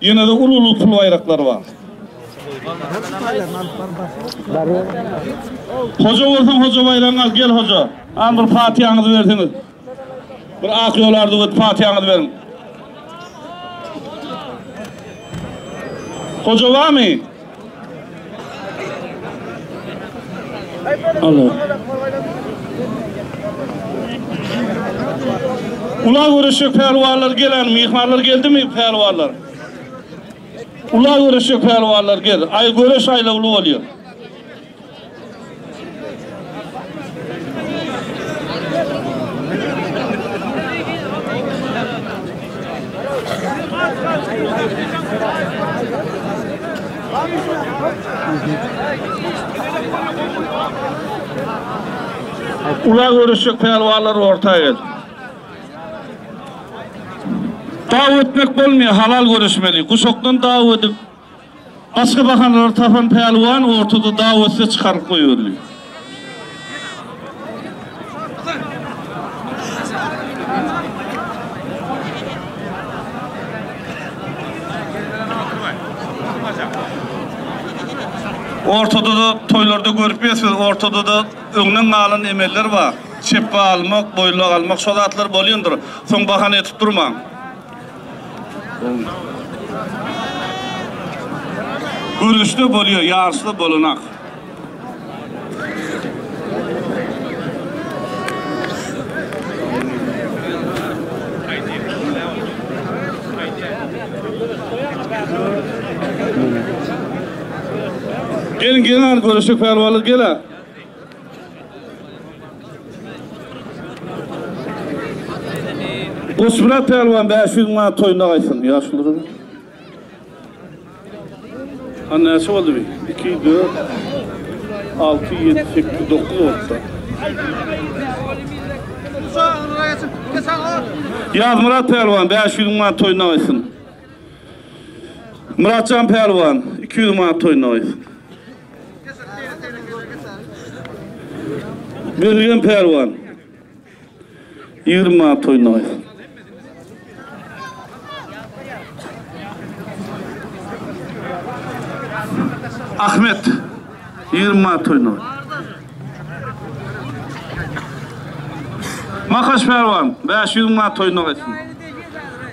Ýene-de uly-uly pul baýraklary bar. Hoja bolsaň hoja baýragyňy al, gel hoja. An bir patyýaňyzy berseňiz. Bir ak ýol arzuw edip patyýaňyzy beriň. Hoja barmy? Allah. Ula göreşjek pälwanlar gelen, myhmanlar geldimi pälwanlar? Ula göreşjek pälwanlar gel. Aý göreş aýlawly bolýar. Ula göreşjek pälwanlar orta gel. Daw etmek bolmaýar, halal göreşmeli. Guşakdan daw edip, Başga bahanalary tapan pälwan ortada daw etse çykaryp goýberdi. Ortada-da toýlarda görüp ýörsüňiz, ortada-da öňden galan emeller bar. Çepbe almak, boýunlak almak şo zatlar bolýandyr. Soň bahana edip durmaň. Göreşde bolýar, ýaryşda bolanak. Gelin gelin hany göreşek pälwanlar gel-ä. Goçmyrat pälwan 500 manat toýuna gaýtsyn ýaşulular. Han näçe boldy bi? 2 4 6 7 8 9 boldy. Ýazmyrat pälwan 500 manat toýuna gaýtsyn. Myratjan pälwan 200 manat toýuna gaýtsyn. Mergen pälwan. 20 manat toýuna gaýtsyn. Ahmet 20 manat toýuna. Makaş pälwan 500 manat toýuna gaýtsyn.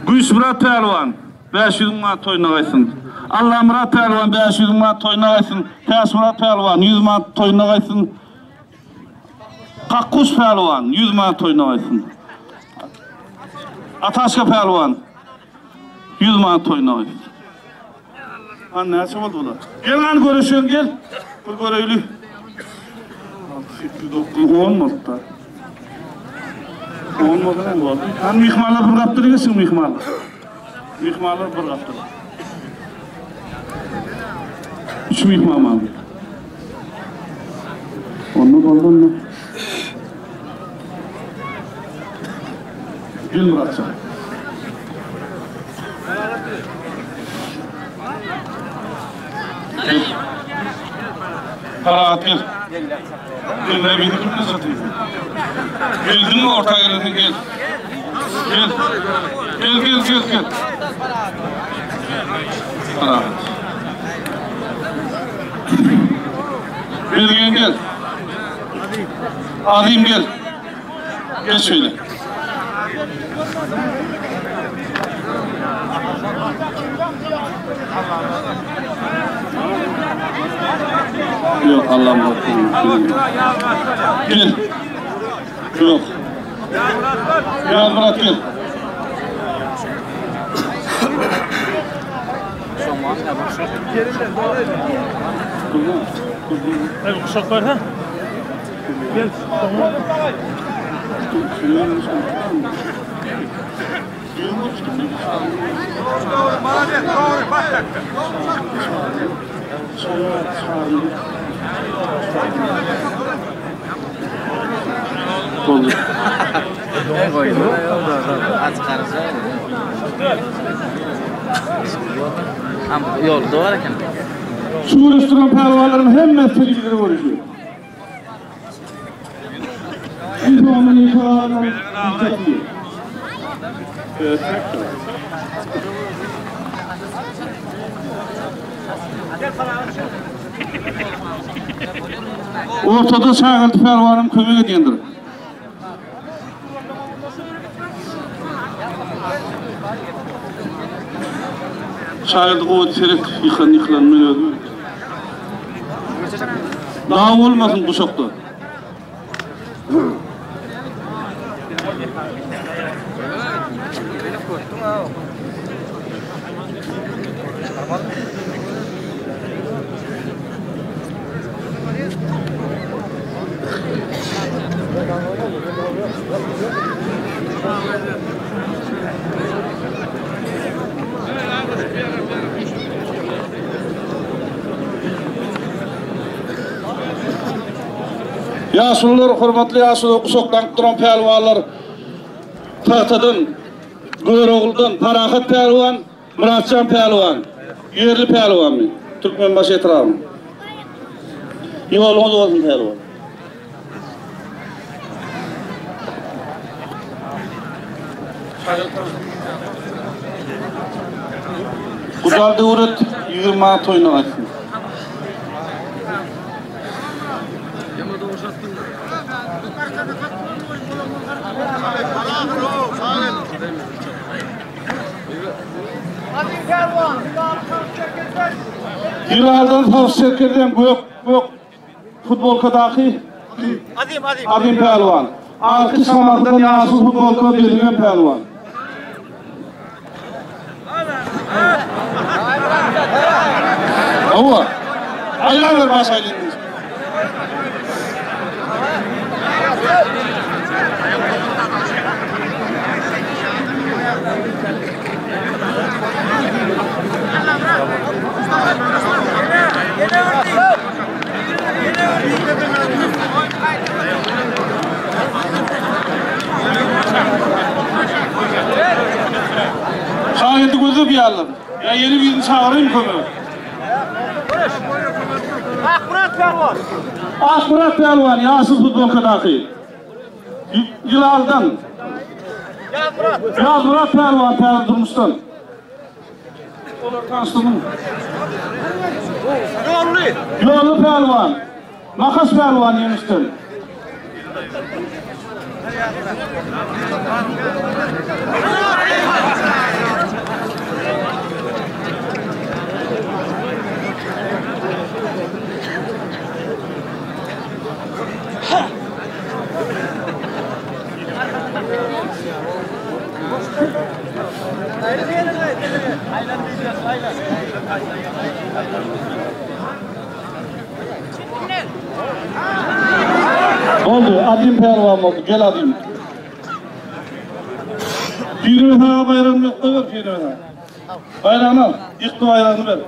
Güýçmyrat pälwan 500 manat toýuna gaýtsyn. Allamyrat pälwan 500 manat toýuna gaýtsyn. Täçmyrat pälwan 100 manat toýuna gaýtsyn. Kakguş pälwan 100 manat toýuna gaýtsyn. Ataşka pälwan 100 manat toýuna gaýtsyn. Han näçe boldy bular? Gel han göreşeň gel. Bir göreýli. 6, 8, 9, 10 bolupdyr. 10 bolsa näme boldy? Han myhmanlar bir gapdala geçsin myhmanlar. Myhmanlar bir gapdala. Üç myhman bar. Onda boldy onda. Gel Muratjan. Gel. Parahat gel. Gel ne beni kimle satayım? Geldin mi orta geldin gel. Gel. Gel gel gel gel. Parahat. Gel gel. Azim gel. Geç şöyle. Yok Allah'ım Gel. Yok. Gel Murat gel. El kuşak var ha? Gel. Boldy. Ýolda bar eken. Şu göreşdiren pälwanlaryň hemmesi telewizorda görüşýär. Ortada Şageldi pälwanam kömek edýändir. Şageldi gowy seret, ýykan ýykylan men özüm. Daw bolmasyn guşakda. Ýaşulular, hormatly ýaşuly guşaklanyp duran pälwanlar Tagtadan, Görogludan Parahat pälwan, Myratjan pälwan, ýerli pälwanmy? Türkmenbaşy etrabynyň. Ýoluňyz bolsun pälwan. Gujal döwlet 20 manat toýuna gaýtsyn. Hilaldan sag çekilden gök gök futbolkadaky Azim Azim Azim pälwan. Arky Şamahdan ýaşyl futbolka Berdigen pälwan. Hawa. Aýlan baş aýlandy. Şageldi gözle bir ýerler. Ýa ýene birini çagyraýyn kömege. Akmyrat pälwan. Akmyrat pälwan ýaşyl futbolkadaky. Ýylaldan. Ýazmyrat. Ýazmyrat pälwan täze durmuşdan. Olar tanyşdygyň. Ýolly. Ýolly pälwan. Makas pälwan ýeňişden. Boldy, Azim pälwan boldy, gel Azim. Pirimiz aga baýragyny ýokda ber Pirimiz aga. Baýragyny al, ýykdy baýragyny ber.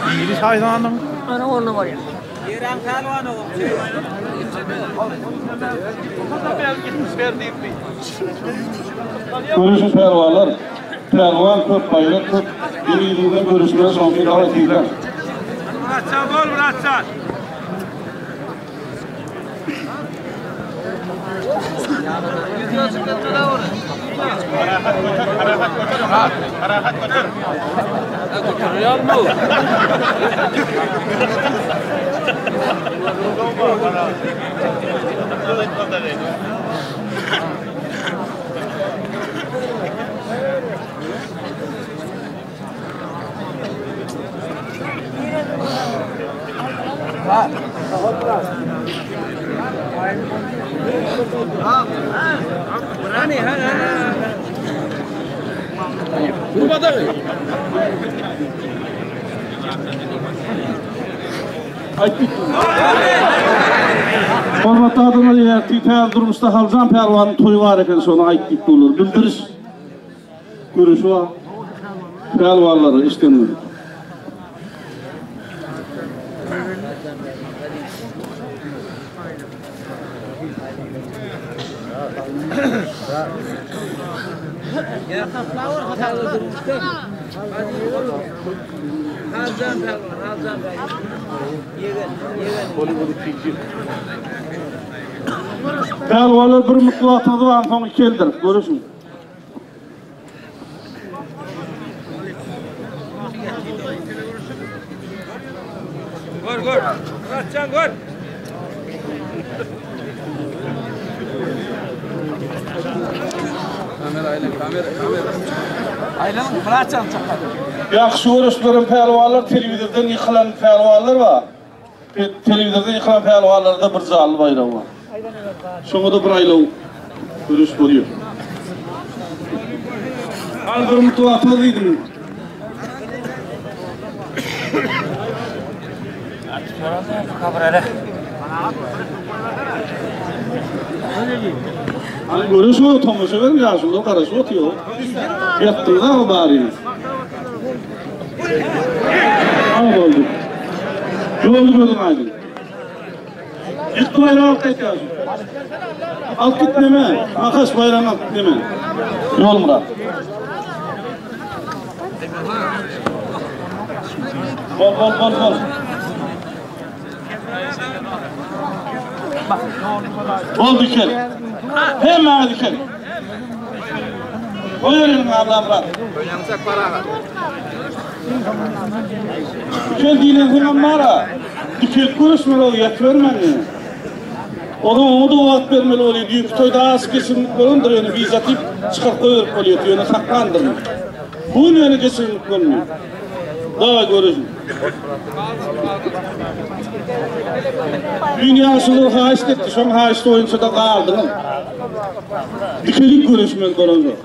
Biri saýlanyň. Ana orna barýar. Görüşün pälwanlar. Pälwan köp, baýrak köp. Bir-biriňizden görüşmeli soňky daway tizräk. Muratjan bol Muratjan. Hormatly adamlar, ertir täze durmuşda Haljan pälwanyň toýy bar eken, şony aýt diýip durlar. Bildiriş göreşi bar. Pälwanlara işden Pälwanlar bir mutlu wagtyňyz bar, soň ikeldir. Görüşiň. Gör gör. Muratcan gör. Kamera aýlan, kamera, kamera. Aýlan, Muratcan çakady. Ýagşy göreşleriň pälwanlar telewizordan ýykylan pälwanlar bar. Telewizorda ýykylan pälwanlarda bir janly baýragy bar. Şoňa-da bir aýlaw göreş bolýar. Al bir mutlu wagtyňyz diýdim. Hany göreş o tomaşa beriň ýaşulular garaşyp otyr. Ýatdyňyz-a baryňyz. Al boldy. Ýoldy gözüň aýdyň. Ýykdy baýragy alyp gaýt ýaşuly. Alyp git neme? Makaş baýragyny alyp git neme? Ýolmyrat. Bol bol bol bol. Bol dikel. Hemmäňiz dikel. Goý elini Allamyrat. Dikel diýlen seňem bar-a. Dikelip görüşmeli ol ýatybermän ýöne. Onuň oňa-da wagt bermeli bolýar. Düýnki toýda aşyk geçirimlik bolandyr ýöne wiza diýip çykaryp goýberip bolýar ýöne saklandyryn. Bu gün ýöne geçirimlik bolmaýar. Dawaý görüşiň. Düýn ýaşulular haýyşt etdi, şoň haýyşty boýunça-da galdyňyz. Dikelip görüşmeli bolansoň.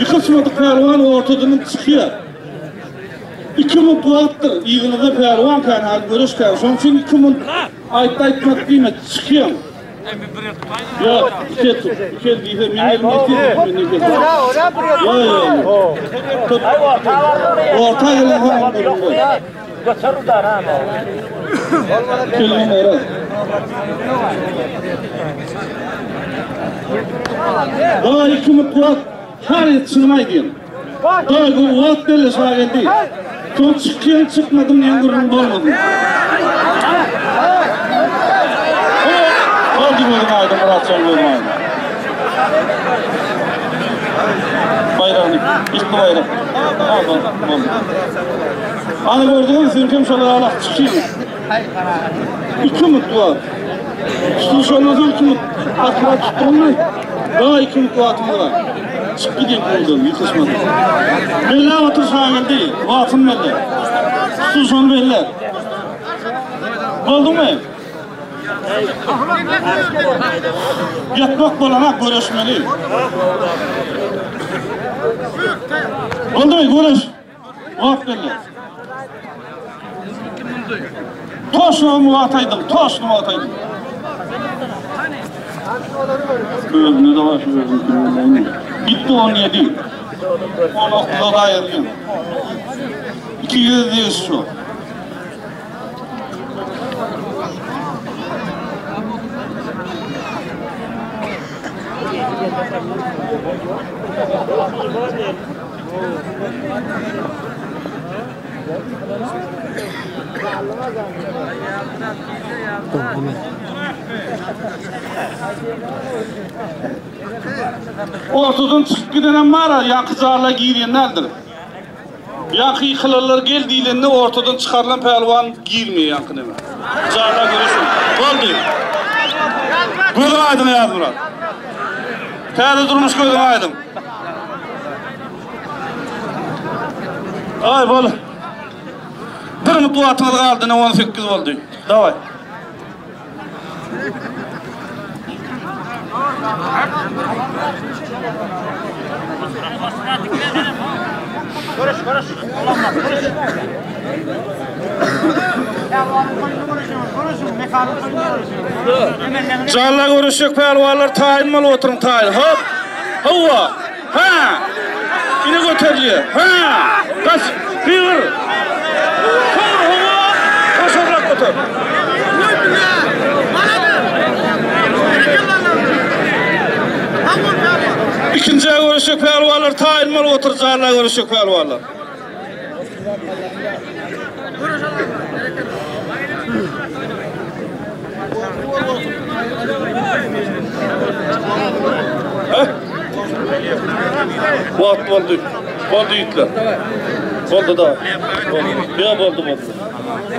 Ýykyşmadyk pälwan ortadan çykýar. Iki munt wagtdyr, yzyňyzda pälwan kän, hali göreş kän. Şonuň üçin iki munt aýtdy-aýtmaz diýme, çykýaň. Ýok, iki el tut. Iki el diýse, meň elim ýetýär, men iki el tut. Ýok, ýok, ýok. Orta gelen soň bolmaz. Kelin oraz. Daha iki mut wagt har çynymy aýdýan. Daha bu wagt belli şageldi. Soň çykýan çykmadym diýen gürrüň bolmasyn. Boldy gözüň aýdyň Myratjan gözüň aýdyň. Baýragyny ýykdy baýrak. Ha boldy. Ana gördüňizmi siziňkem şolar ýalak çykyň. Iki mut bar. Şu şondan soň iki mut atyra tutduňmy? Daha iki mut wagtymyz bar. Çyk gidin goldan ýykyşmadan. Belläp otur Şageldi, wagtyny belle. Şu şony belle. Bolduňmy? Ýatmak bolana göreşmeli. Boldumy göreş? Wagt belli. Toşna wagt aýdyň, toşna wagt aýdyň. Özüne de var şu özüne. Gitti 17. 19'a daýanýar. 200 diýiş şu. Ortadan çykyp gidenem bar-a, ýaňky jala girýän däldir. Ýaňky ýykylanlar gel diýlende ortadan çykarylan pälwan girmeýär ýaňky neme. Jala göreşiň. Boldy. Gözüň aýdyň Ýazmyrat. Täze durmuş gözüň aýdyň. Aý bol. Bir minut wagtyňyz galdy, ne 18 boldy. Daway. Görüş, görüş. Jalla görüşjek pälwanlar taýyn bolup oturyň taýyn. Hop. Hawa. Ha. Ine göterilýär. Ha. Gaç. Gygyr. Gygyr hawa. Goşarrak göter. Ikinjä görüşjek pälwanlar taýyn bolup otur, jalla görüşjek pälwanlar. Wagt boldy. Boldy ýigitler. Boldy da. Ýa boldy boldy.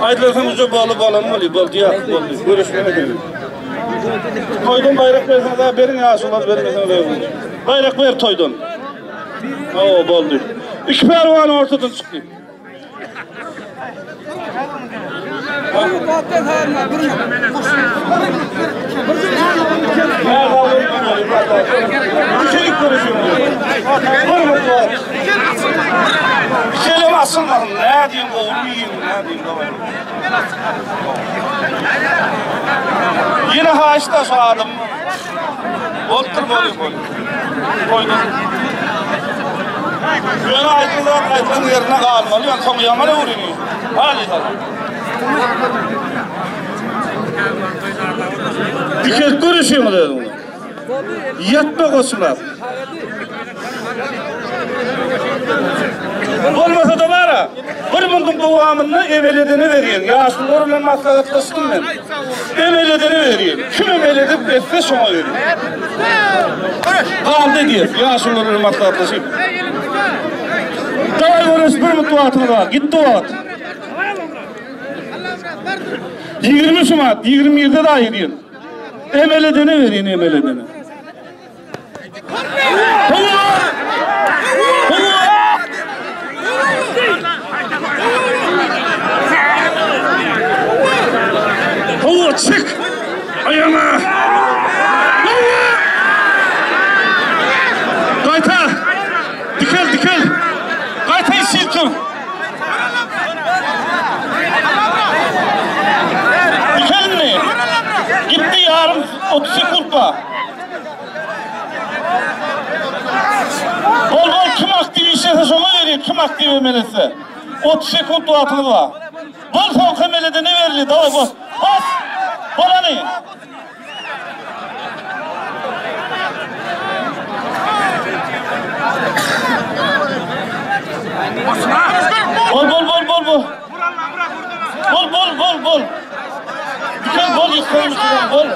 Aýdylarsaň uje boly bolan boldy. Boldy ýa boldy. Görüşmene gelin. Toýdan baýrak berseňiz ha beriň ýaşular bermeseňiz özüňiz. Baýrak ber toýdan. O boldy. Iki pälwan ortadan çykdy. Şeýle asylmasyn, nädeyim gowuny iýiň, nädeyim daway. Ýene haýyşda şu adam. Bolupdyr bolýar bol. Goýdum. Ýöne aýdyň zat aýdylan ýerine galmaly, ýöne soň ýaman öwrenýär. Hali sal. Dikelt görüşüňiz özüňizi. Ýatma goşulap. Bolmasa-da bara, bir munduň dowamynda emel edene berýän. Ýaşulular bilen maslahatlaşdym men. Emel edene berýän. Kim emel edip etse şoňa berýän. Galdy diýip, ýaşulular bilen maslahatlaşyp. Daway görüş bir mut wagtyňyz bar. Gitdi wagt. 20 şumat, 21-de daýy diýen. Emel edene berýän, emel edene. Hawa çek! Aýaňa! Hawa! Gaýta! Dikel, dikel! Gaýta işi tur! Dikelmi? Gitti ýarym 30 sekund bar. Bol bol kim aktiw işlese şoňa berýär, kim aktiw emel etse. 30 sekund wagtyňyz bar. Bol soňky emelede ne berilýär? Daway bos. Bas! Bol hany. Bol bol bol bol bol. Bol bol bol bol. Dikel bol ýykylmyş bol.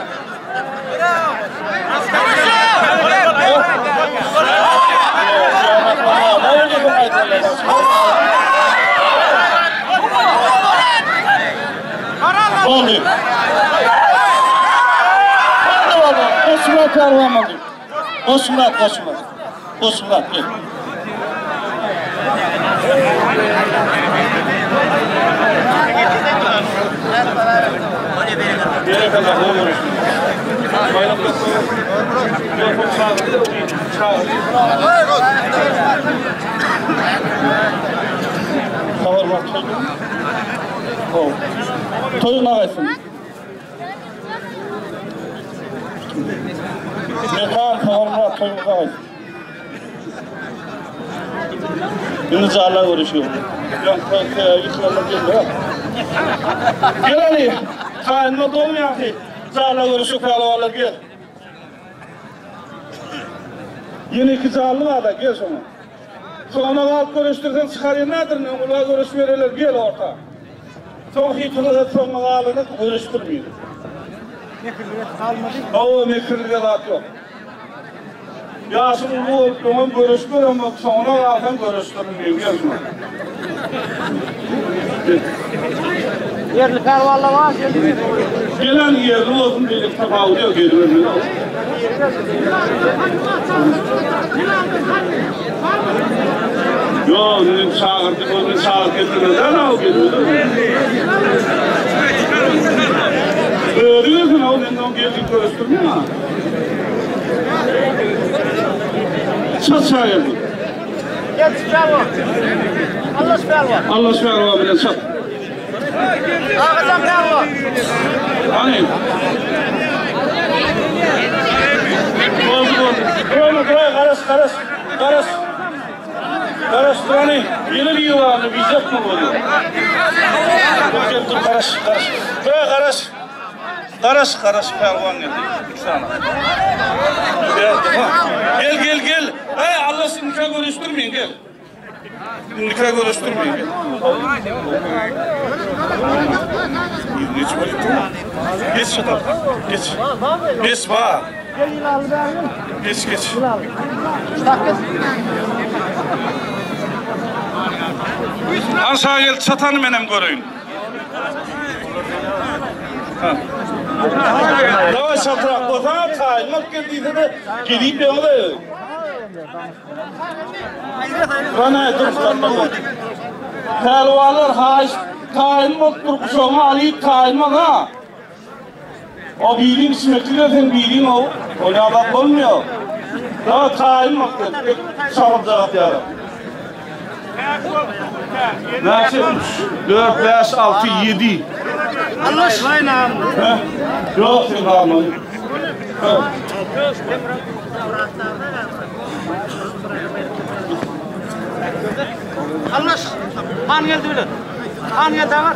Boldy. Boldy boldy. Goşmurat pälwan boldy. Goşmurat, Goşmurat. Goşmurat gel. Toýuna gaýsyn. Mekan Saparmyrat toýuna gaýsyn. Indi jalla görüşüyor. Gel Ali. Kaynma dolmayan ki. Jalla görüşüyor pehlivanlar gel. Yine iki canlı var da gel şuna. Soňuna galyp görüşdirseň çykarýan nädir ne ulag görüş bereler gel orta. Soň hiç ulag soňuna galyny görüşdirmeýin. Mekirlige galmady. Hawa mekirlige zat ýok. Ýaşyň uly bolup öňem görüşberemok soňuna galsaň görüşdirmeýin gel şuna. Ýerli pälwanlar bar. Gelen ýerli bolsun beýleki tapawudy ýok gelibermeli. Ýok, indi çagyrdy, ony çagyryp getirmediler, aw gelmedi. Özi gelsin, aw men oň geldik görüşdirmeýän ha. Çat çaý geldi. Gel pälwan. Allaş pälwan. Allaş pälwan bilen çat. Agajan pälwan. Hany. Boldy boldy. Durany duray garaş garaş garaş. Garaş durany. Ýene bir ýylany bijek mi bolýar? Dur dur garaş garaş. Duray garaş. Garaş garaş pälwan geldi. Üç sany. Gel gel gel. Ey Allah seni görüşdürmeyin gel. Indikä görüşdirmeyin. Geç şu tarafa. Geç. Geç ba. Gel ýylaly bäri gel. Geç geç. Ýylaly. Sakgyz. Aşağı gel çatany menem göreýin. Daway çatrak bolsa taýyn bolup gel diýse-de gelip ýoňda. Bana dur Pälwanlar haýyş taýyn bolup dur guşagyňy alyp taýyn bol ha. O biriň içmekli bilen sen biriň o. O ýa bolmuyor. Daha taýyn bolup gel. Şagyljak atýarlar. Näçe? 3, 4, 5, 6, 7. Allah Heh. Yok sen kalmadın. Allah Han geldi bilen. Han geldi var.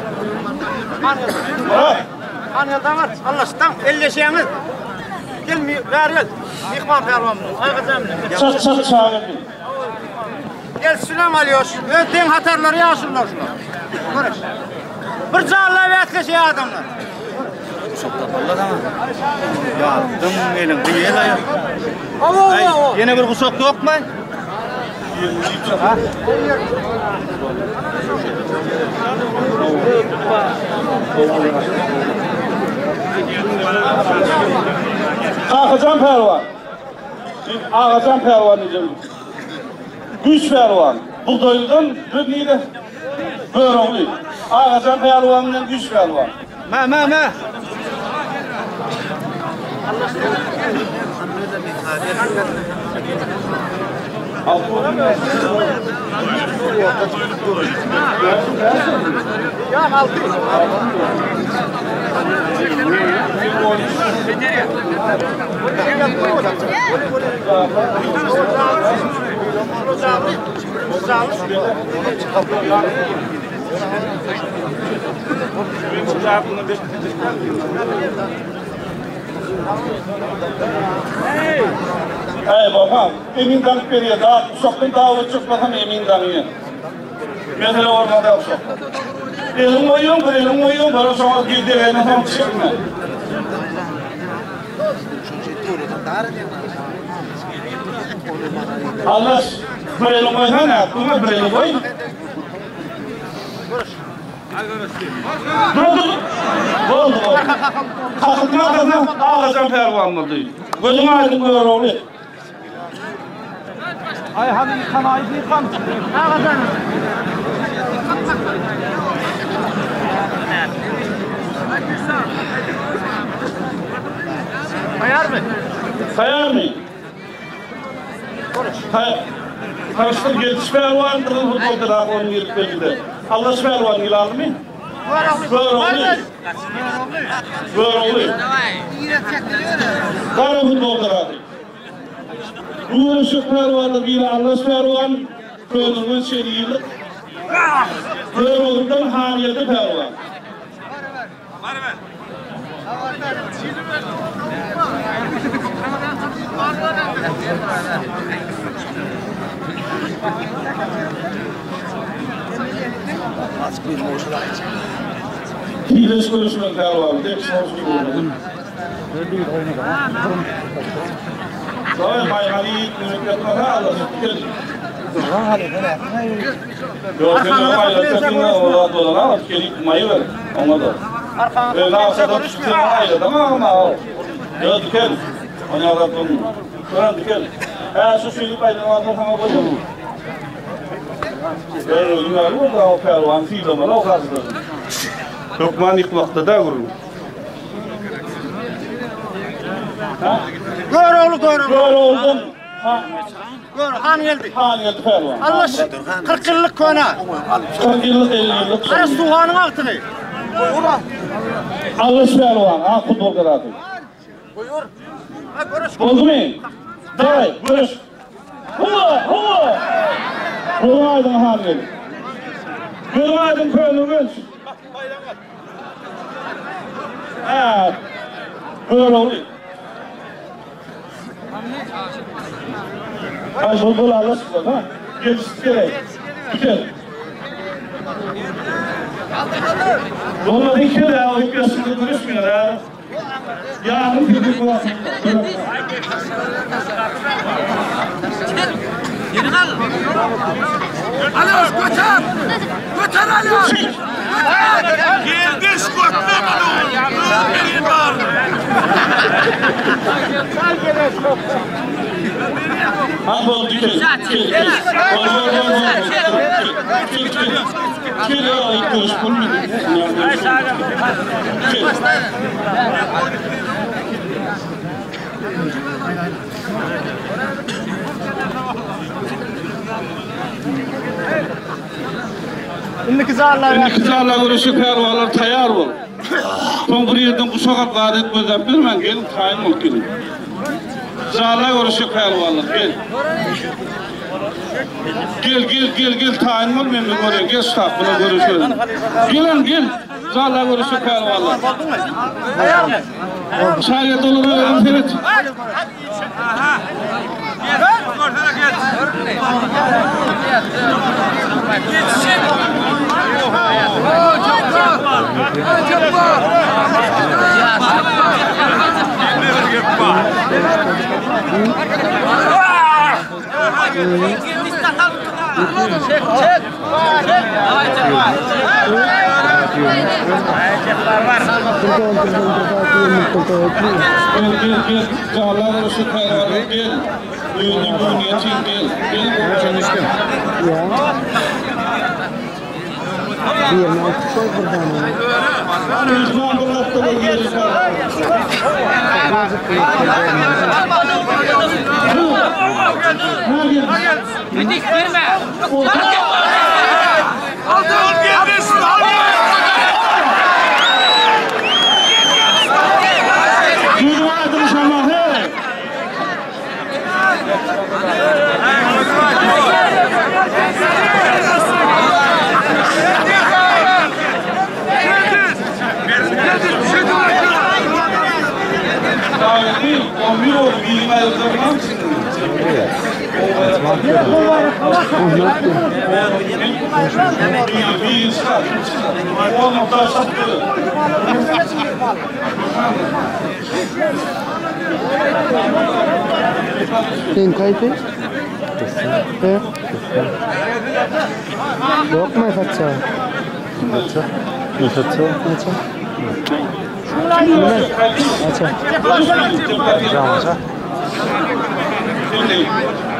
Han geldi. Ha. Han geldi var. Allah tam elleşeňiz. Gel mi bäri gel. Myhman pälwan. Aýgajam. Çat çat çağırdı. Gel sünem alıyor. Öz deň hatarlary ýaşyrlar şular. Görüş. Bir jalla bäsleşýär adamlar. Ýardım eliň gyýel aýak. Awa awa awa. Ýene bir guşak ýokmy? Kakacan pehlivan. Ağacan pehlivan diyeceğim. Güç pehlivan. Buğdaylıdan bir neydi? Böroğlu. Ağacan pehlivanından güç pehlivan. Mä mä mä. Ya altı. Ey babam, emin dank beriyor. Daha uşaktan daha çıkmasam emin danıyor. Mesele orada uşak. Elin koyuyorsun, bir elin koyuyorsun, böyle sonra girdiğine tam çıkma. Allah bir elin koysana, buna bir elin koy. Dur dur. Boldy boldy. Kakylma kazan ağacan perwan boldy. Gözüň aýdyň gör ogly. Ay hadi yıkan ay yıkan. Ağacan. Bayar mı? Saýarmy? Hay. Karıştır gelişme perwan durun futbolda da onun gelip belli. Allah perwan ilanmy? Gör ogly. Gör ogly. Gara futbolda da. Bu şu perwanlar bir Allah perwan Köňülün şeriýlik. Gör ogludan haniyeti perwan. Hileş görüşmek perwan. Dek sonuç oldu. Soy maýhany memleketine Allah gel. Yok, sen de mayı ver. Ona da. Arkana Ne yapsa da tutsun ayı tamam mı? Yok dikel. Ona da tutun. Kur'an dikel. Ha şu suyu paylaşmadan sana koyalım. Ben bu da o pervan silamalı o kazdı. Lokman yıkmakta da vurur. Gör oğlu gör oğlu. Böyle oldum. Ha, Gör han geldi. han geldi pervan. Allah 40 yıllık kona. 40 yıllık 50 yıllık. Ara suhanın altını. Allah pervan. Ha futbol kararı. Buyur. Ha görüş. Oldu mu? Day, görüş. Hula, hula. Hula aydın han geldi. Görün aydın köyünü görüş. Ha. Böyle oluyor. Ay bu bu Allah ha. Gelişti gerek. Güzel. Bunlar iki de o iki yaşında görüşmüyor ha. Ýarym sekunt wagtyň Alýoş göter! Göter Alýoş! Geldiş götme bunu! Özlerin var! Ha boldy gel. Gel gel. Bol bol bol bol. Gel gel. Gel ya görüş bolmadı. Gel. Indiki zallar. Indiki zallar görüşe pälwanlar taýýar bol. Soň bir ýerden guşak alyp zat edip gözläp bermäň, geliň taýyn bolup geliň. Zallar görüşe pälwanlar gel. Gel gel gel gel taýyn bol men bir göreýin gel ştab bilen görüşelim. Geliň gel. Zallar görüşe pälwanlar. Şaýat olar özüň seret. Gel gel gel Zallar görüşe pälwanlar gel. Öýüne göwün ýetin gel. Gel. Myhman bir gapdala geliş bar. Gözüň aýdyň şamal hey. Daýy, 11 oldu, birini aýyrjaklar Sen kaýsy? He? Ýokmy saça? Saça. Saça. Saça. Saça.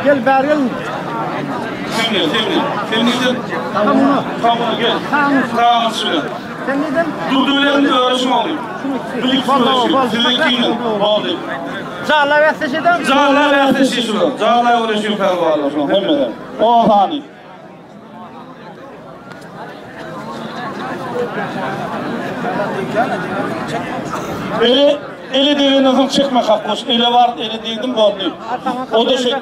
Gel bäri gel. Sen sen sen. Tamam. Tamam gel. Tamam. Sen neden? Durdurulan görüşüm olayım. Birlikte görüşüyor. Sizinkini. Oldu. Zallar bäsleşeden. Cağlar ateşi şunu. Cağlar uğraşıyor pervalar şunu. Hemmeden. O hani. Ele ele değene çekme kalkmış. Ele var, ele değdim oldu. O da şey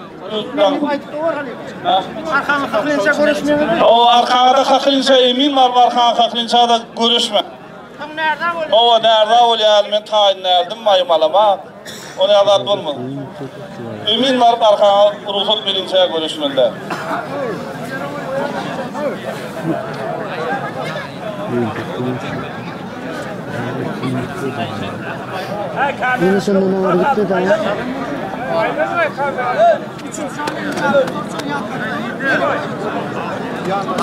Arkany kakylynça görüşmeňiz. O arkada kakılınca emin var, arkada kakılınca da görüşme. Tam nereden oluyor? O nerede oluyor? Men tayin nerdim maymalama. O ne azat bolmadı. Emin var arkana ruhsat bilinçe görüşmende. Ýene şondan aňry gitdi da.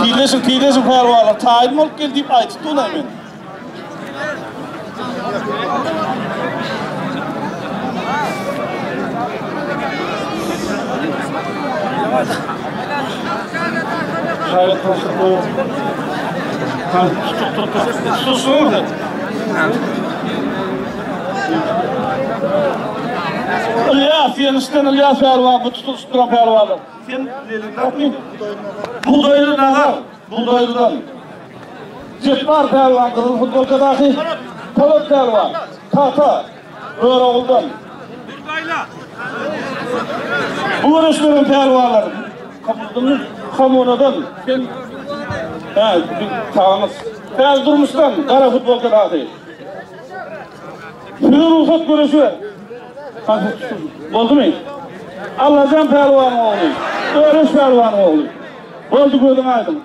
Tizleşin, tizleşin pälwanlar. Tayin bolup gel diýip aýtdy ona men. Hayır, Susun. İlyas, yenişten İlyas pälwan, bu tutuşup duran pälwanlar. Sen Buğdaylı nazar, Buğdaylıdan. Cebbar pälwan, Kızıl futbolkadaki Polat pälwan, Tata, Öroğul'dan. Bu görüşlerin pälwanlar. Kamunadan. Sen Ha, tağımız. Päl durmuştan, kara futbolkadaki. Size ruhsat görüşü. Boldu mu? Allah'tan pälwan oğlu. Örüş pälwan oğlu. Boldu gözün aydın.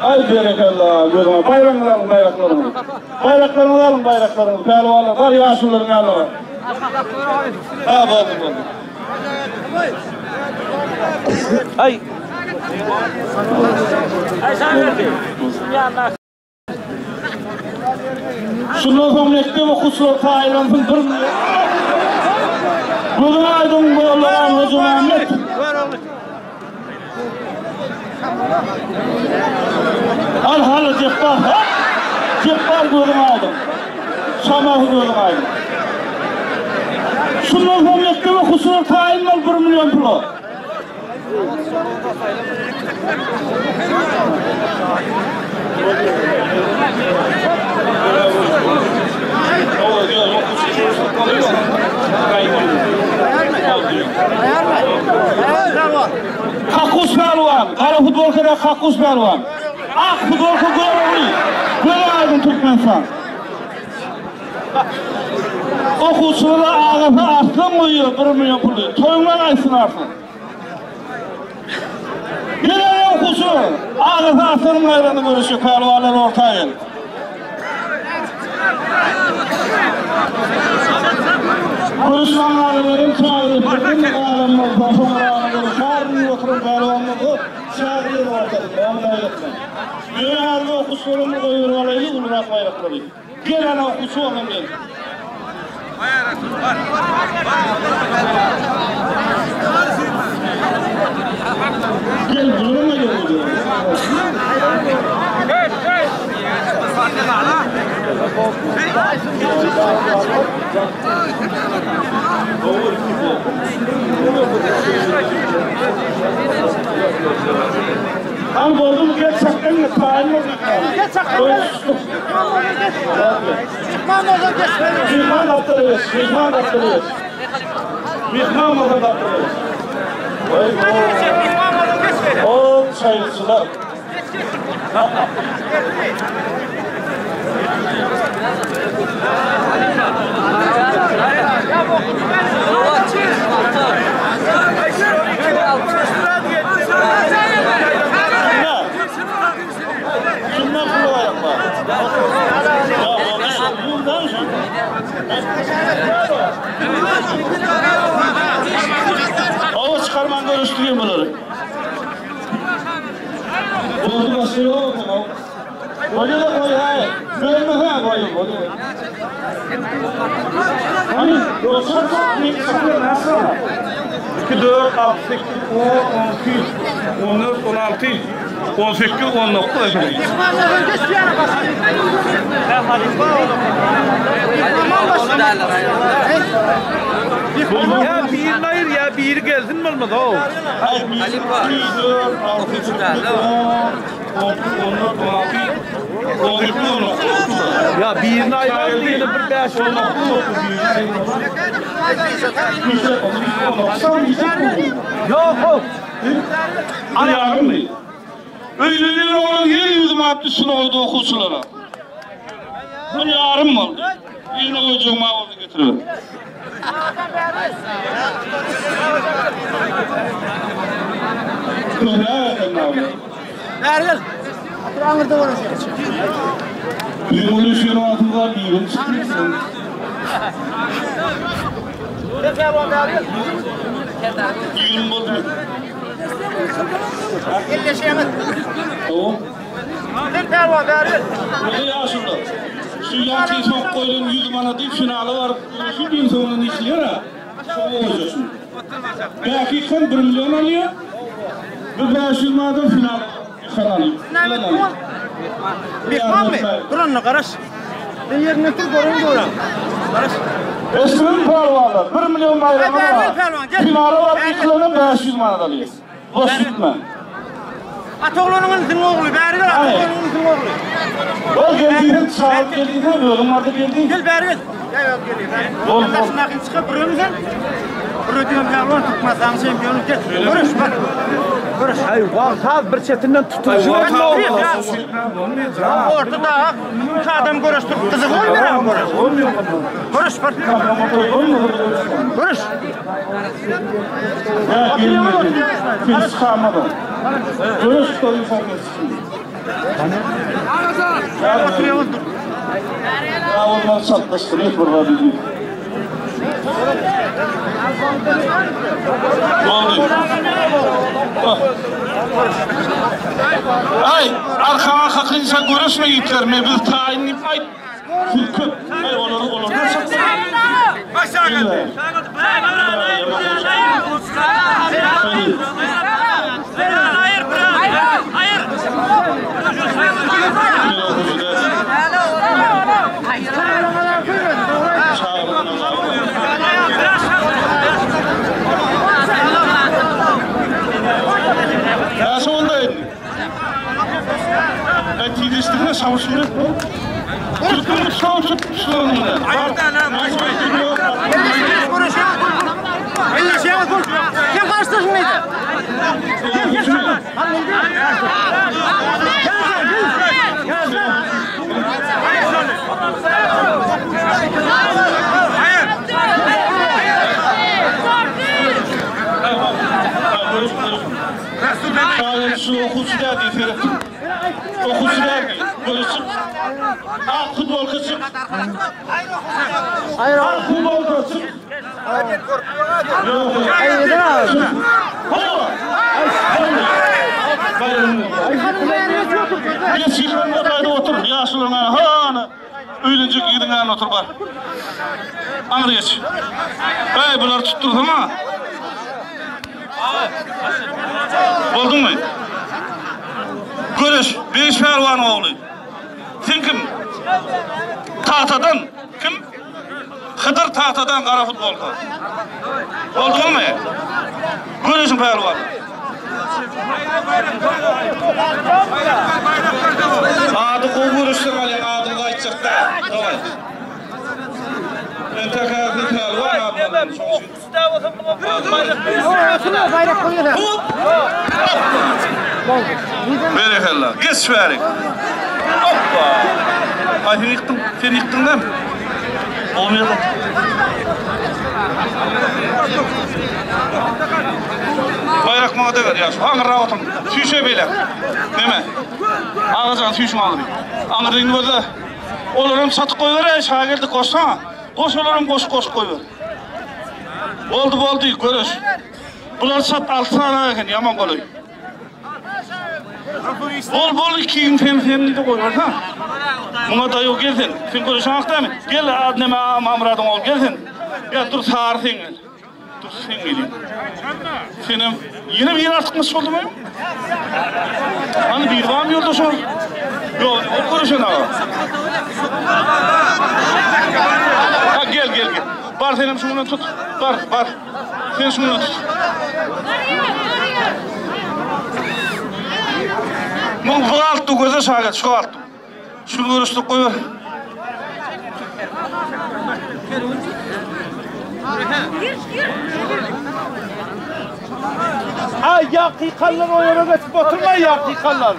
Aý berekella, gözüňe baýragyňyzy alyň, baýraklaryňyzy. Baýraklaryňyzy alyň, baýraklaryňyzy. Pälwanlar, bar ýaşulularyň ýanyna bar. Ha, boldy, boldy. Aý. Şundan soň mekdep okuwçylary taýynlansyn bir Gözüň aýdyň Mollahan Hojamämmet. Al hala Jepbar. Ha? Jepbar gözüň aýdyň. Şamahy gözüň aýdyň. Şundan soň mekdep okuwçylary taýyn bol 1 million pula. Kakus pälwan, gara futbolkada Kakus pälwan. Ak futbolka Görogly. Göz aýdyň Türkmenistan. Okuwçylara agasy Arslan goýýar 1 million puly. Toýuňdan aýtsyn Arslan. Gel okuwçy, agasy Arslanyň gaýragyny görüşe pälwanlar orta gel. Görüşmäň agalary çagyryp, galan bolsa soňra görüşer, oturan pälwan bolsa çagyryp orta. Ýöne häzir okuwçylaryň goýberip alaýly ulurak baýraklary. Gel ana okuwçy oglan gel. Gel durma gel. Al boldum gel çakdan gel taýyn bol. Gel çakdan gel. Myhman bolsa geçmeli. Myhman gapdala geç. Myhman gapdala geç. Myhman bolsa gapdala geç. Myhman bolsa geçmeli. O çaýçylar. Kimden pul aýaklar? Ava çykarman görüşdirýän bulary. Boldy başga ýok eken. Bolýa-da goý haý. Bölme ha goý bolýa. Hani dostlar 2 4 6 8 10 12 14 16 18 19 eken. Ya birini ayır ya biri gelsin olmaz o. Halifa. 2 4 6 8 10 14 16 18 19 Ya birini ayıralım yine bir beş olmaz. Yok yok. Yarım Öýlenen oglan ýer ýüzüme atdy şuny goýdy okuwçylara. Bu ýarym boldy. Ýerine goýjagyň boldy getiriber. Bäri gel. Aňyrda görüşelim. Bir uly şer altynda birin çıkmışsın. Gel pälwan bäri gel. 20 boldy. Elleşeňiz. Tamam. Gel pälwan bäri gel. Burada ýaşuly. Şu ýanky soň goýlan 100 manady finala baryp, şu gün soňunda işleýär ha. Şo goýjaksyn. Belki kan 1 milyon alýar. Bu 500 manadan final kan alýar. Myhmanmy? Dur onda garaş. Sen ýerine otur görün görün. Garaş. Esrin pälwanlar 1 milyon baýragy Gel, var. gel, pälwan, gel. Finala baryp Gel. ýykylanam 500 manat alýar. Boş gitme. At oglanyň insin ogly, bäri gel, at Hayır. oglanyň insin ogly. Ol geldiğinde çağırıp geldiğinde bölüm vardı geldi. Gel bäri gel. Gel gel gel. bäri. Bol, Gel bol. daşyndakyny çykyp bir sen. Bir ödüyorum pälwan tutmasaň çempiony gel. Görüş bak. Görüş. Ay vah bir çetinden tutuşu. Orta da üç adam görüştürüp kızı olmuyor ama görüş. Görüş bak. Görüş. Ya gelmedi. Kimse çıkarmadı. Görüş koyun fark etsin. Ya onlar çatlaştırıyor burada bizi. Boldy. Ay, arkaňa kakynsa görüşme ýigitler, men biz taýyn diýip aýt. Siz köp. Ay, olary olary çatlaştırıyor. Näçe boldy indi? Ben tizleştirme şavuşunu. Türkmen şavuşup şularını. Kim karşılaşın mıydı? Şu okuçu derdi Ferit. Okuçu derdi. Böyle çık. Al futbol çık. Al futbol çık. Geç ýygynyň gaýda otur, ýaşlygyňa, hana. Öýlenjek ýigidiň ýanyna otur bar. Aňry geç. Eý, bulary tutdursana. Bolduňmy? Göreş, Beş pälwan ogly. Sen kim? Tagtadan kim? Hydyr tagtadan gara futbolka. Bolduňmy? Göreşiň pälwan. Ady gowy görüşden alýan adyňy aýtjak da. Daway. Entek häzir pälwan adlaryny. Bayrak koyuyor. Berekella. Geç bärik. Hoppa. Ay sen ýykdyň, sen ýykdyň dämi? Olmaýar. Bayrak maňa deger ýaş. Aňyrrak otuň. Süýşe beýle. Neme? Agajan süýşüň aňry. Aňryny gözle. Olaram satyp goýber, şagirdi goşsana. Goş olaram goş goş goýber. Boldy boldy görüş. Bular sat 6 sany eken ýaman goly. Bol bol ikiň sen sen de goýber ha. Muňa da ýok gel sen. Sen görüşen akdamy? Gel adneme Mamradyň ol gel sen. Ya dur sar sen gel. Dur sen gelin. Senem ýene bir artykmış boldumy? Hani bir var mı yolda şu? Yok, o görüşen ağa. Ha gel gel gel. Bar senem şundan tut. Bar bar. Sen şundan tut. Muň bu altı göze şagat şu altı. Şunu görüştük koyver. Ay yakikallar o yere geçip oturma yakikallar.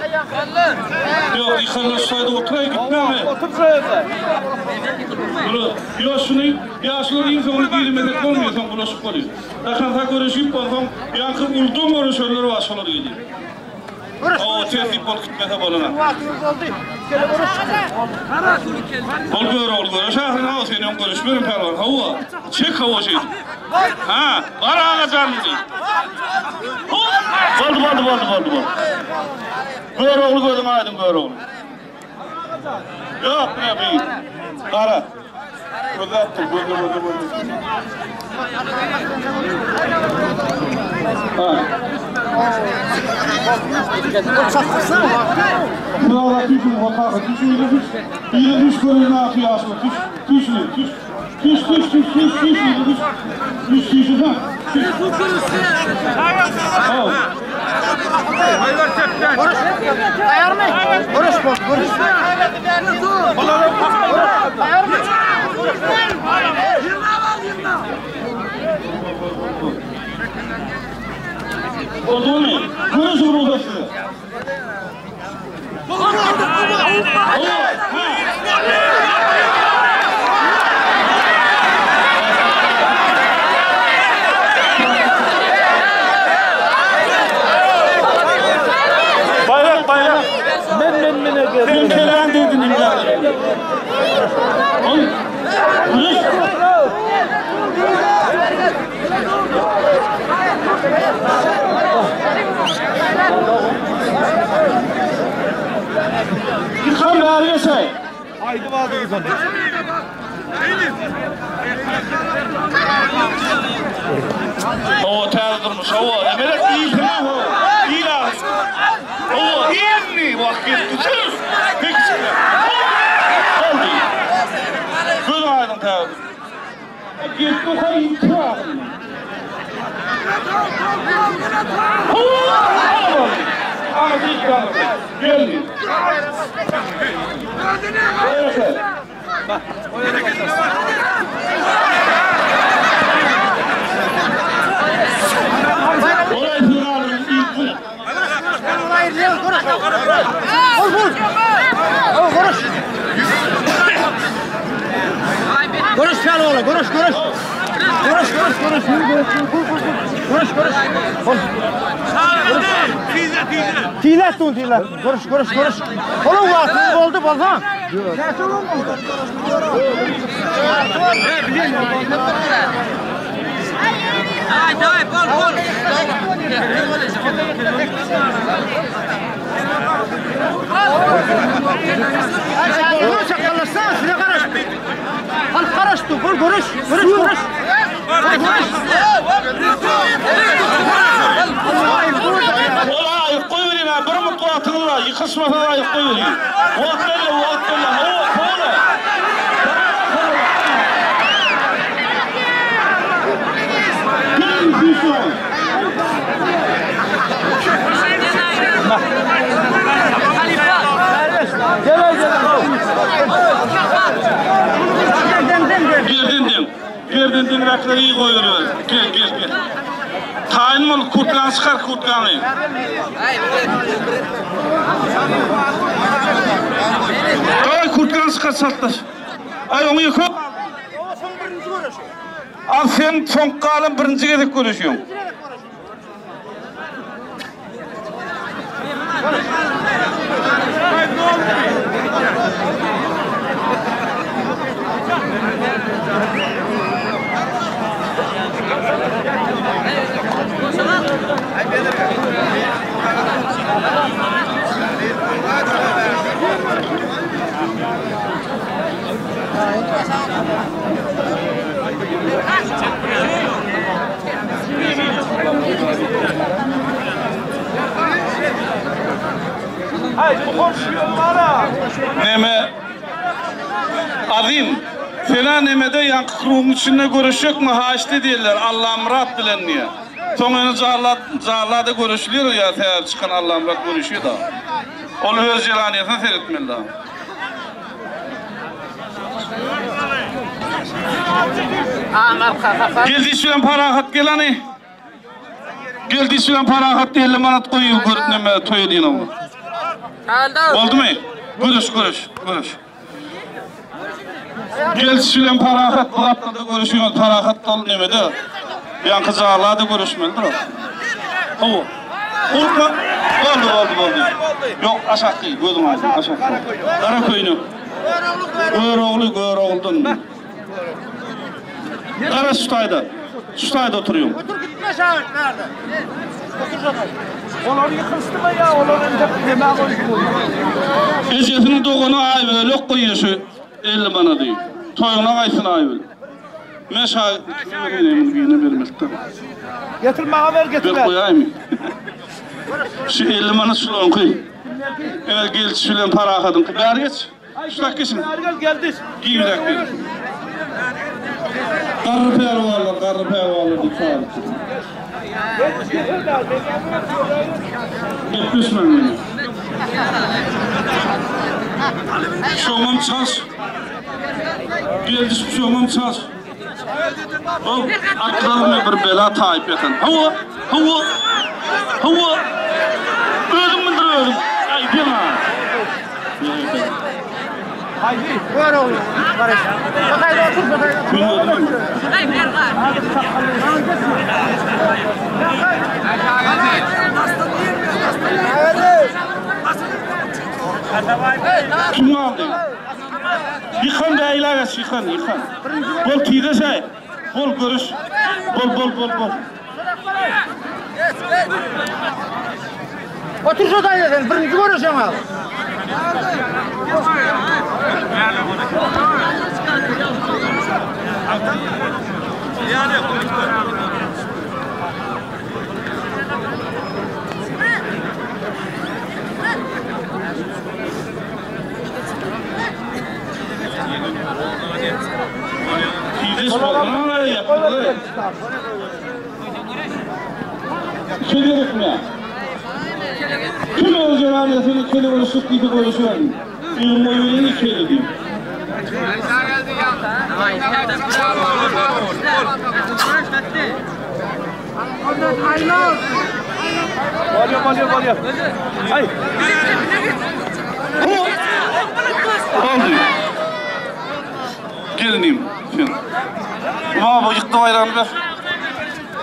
Yok yıkanlar şurada oturayım gitme mi? Otur şöyle. Bunu, yok şunu, ya şunu insanı girmesek olmuyor, sen bulaşık oluyor. Dakan ta görüşüp olsam, yankı uldum görüşörler var şolar geliyor. O tertip bol gitmese boluna. Bol gör ol görüş ahırına o senin görüşmerin pervan. Hava, çek hava şey. Ha, var ağa canlı. Boldu boldu boldu boldu boldu. Gör oğlu gözün aydın gör oğlu. Yok ne bir. Kara. Göze attım, göze göze göze. Ha. Şuna düşün, bakarsın, düşün, yine düş. Yine düş, görün ne yapıyor aslında, düş, düş, düş. Düş, düş, düş, düş, düş, yine düş. Düş, düş, düş, ha. Düş. Ha. Tayar mı? Görüş bol, görüş. Tayar mı? Oldu mu? Görüş vuruldu. Bayrak bayrak. Men men men. Hawa, täze durmuş, hawa, emelek iýsene, hawa, il agzy. Hawa, indi wagt ýetdi, çür! Peki çykýar. Boldy. Gözüň aýdyň täze durmuş. Gelip oka iýip tur agzyny. Hawa, boldy. Agzy iýip agzy. Geldi. Bereket. Görüş gel oğlum, görüş, görüş. Görüş, görüş, görüş. Görüş, görüş. Tilet dun tilet. Görüş, görüş, görüş. Oğlum wagtyň boldy, bolsaň. Näçe gün boldy? Görüş çakallaşsana, size garaşdy. Halk garaşdy. Bol görüş, görüş, görüş. Görüş. Ol aýyk goýberýin ha, bir mut wagtyňyz bar, ýykyşmasaňyz aýyk goýberýin. Wagt belle, wagt belle, hawa, howla. Geliň süýşüň. Gerden deň. Gerden deňräkleri iyi goýberiber. Gel, gel, gel. Taýyn bol, kurtkaňy çykar, kurtkaňy. Aý, kurtkaňy çykar, çaltlaş. Aý, oňa ýeke. Al sen soňky galan birinji gezek görüşüň. Neme Azim, sena nemede ýaňky krugyň içinde görüşjekmi haýyşt edýärler Allamyrat bilen diýýär. Soň ýöne Jalla Jallada görüşilýär ýa täze çykan Allamyrat görüşýär da. Ol öz jelanyýasyna seretmeli da. Geldi iş bilen parahat gel hany. Geldi iş bilen parahat 50 manat goýup görüp neme toý edýän oňa. Boldumy? Görüş, görüş, görüş. Geldi iş bilen parahat bu gapdalda görüşüňiz parahat ol nemede. Ýaňky jala-da görüşmelidir o. Hawa. Urma. Boldy, boldy, boldy. Ýok, aşakky, gözüň aýdyň, aşakky. Gara köýnek. Görogly, Göroglydan. Gara şu taýda. Şu taýda oturýan. Otur gitme şagirt bärde. Otur şagirt. Olar ýykylşdymy ýa olar entek neme goýup Ejesiniň dogany Aýbölek goýýa şu 50 manady. Toýuňa gaýtsyn Aýbölek. Men şagirt kime bereyim muny birine bermelidir. Getir maňa ber getir. Berip goýaýmy? Şu 50 manat şularyňky. Evet gelişi bilen parahadyňky. Bäri geç. Şu tak geçin. Bäri gel geldi. Giňräk gel. Garry pälwanlar, garry pälwanlar diýip çagyrypdyr. Gepleşmäň meni. Şoňam çalş. Geldi şoňam çalş. Ol atlaryna bir bela taýyp ýatan. Hawa, hawa, hawa. Özüň bildir özüň. Aý, diýme. Haydi. Gör oğlum. Barış. Şakayla otur şakayla. Kim aldy? Ýykan bäýla geç, ýykan, ýykan. Bol tize şaý. Bol görüş. Bol, bol, bol, bol. Otur şu dayı sen. Birinci görüşün al. Tizeş bolsun. Kele gerekmi? Kim öz celalesini kele görüşük diýip görüşüberin. Ýüzüň goýuň kele diýip. Bolýar, bolýar, bolýar. Aý. Oldu. Gelinim sen. Baba ýykdy baýragyny ber.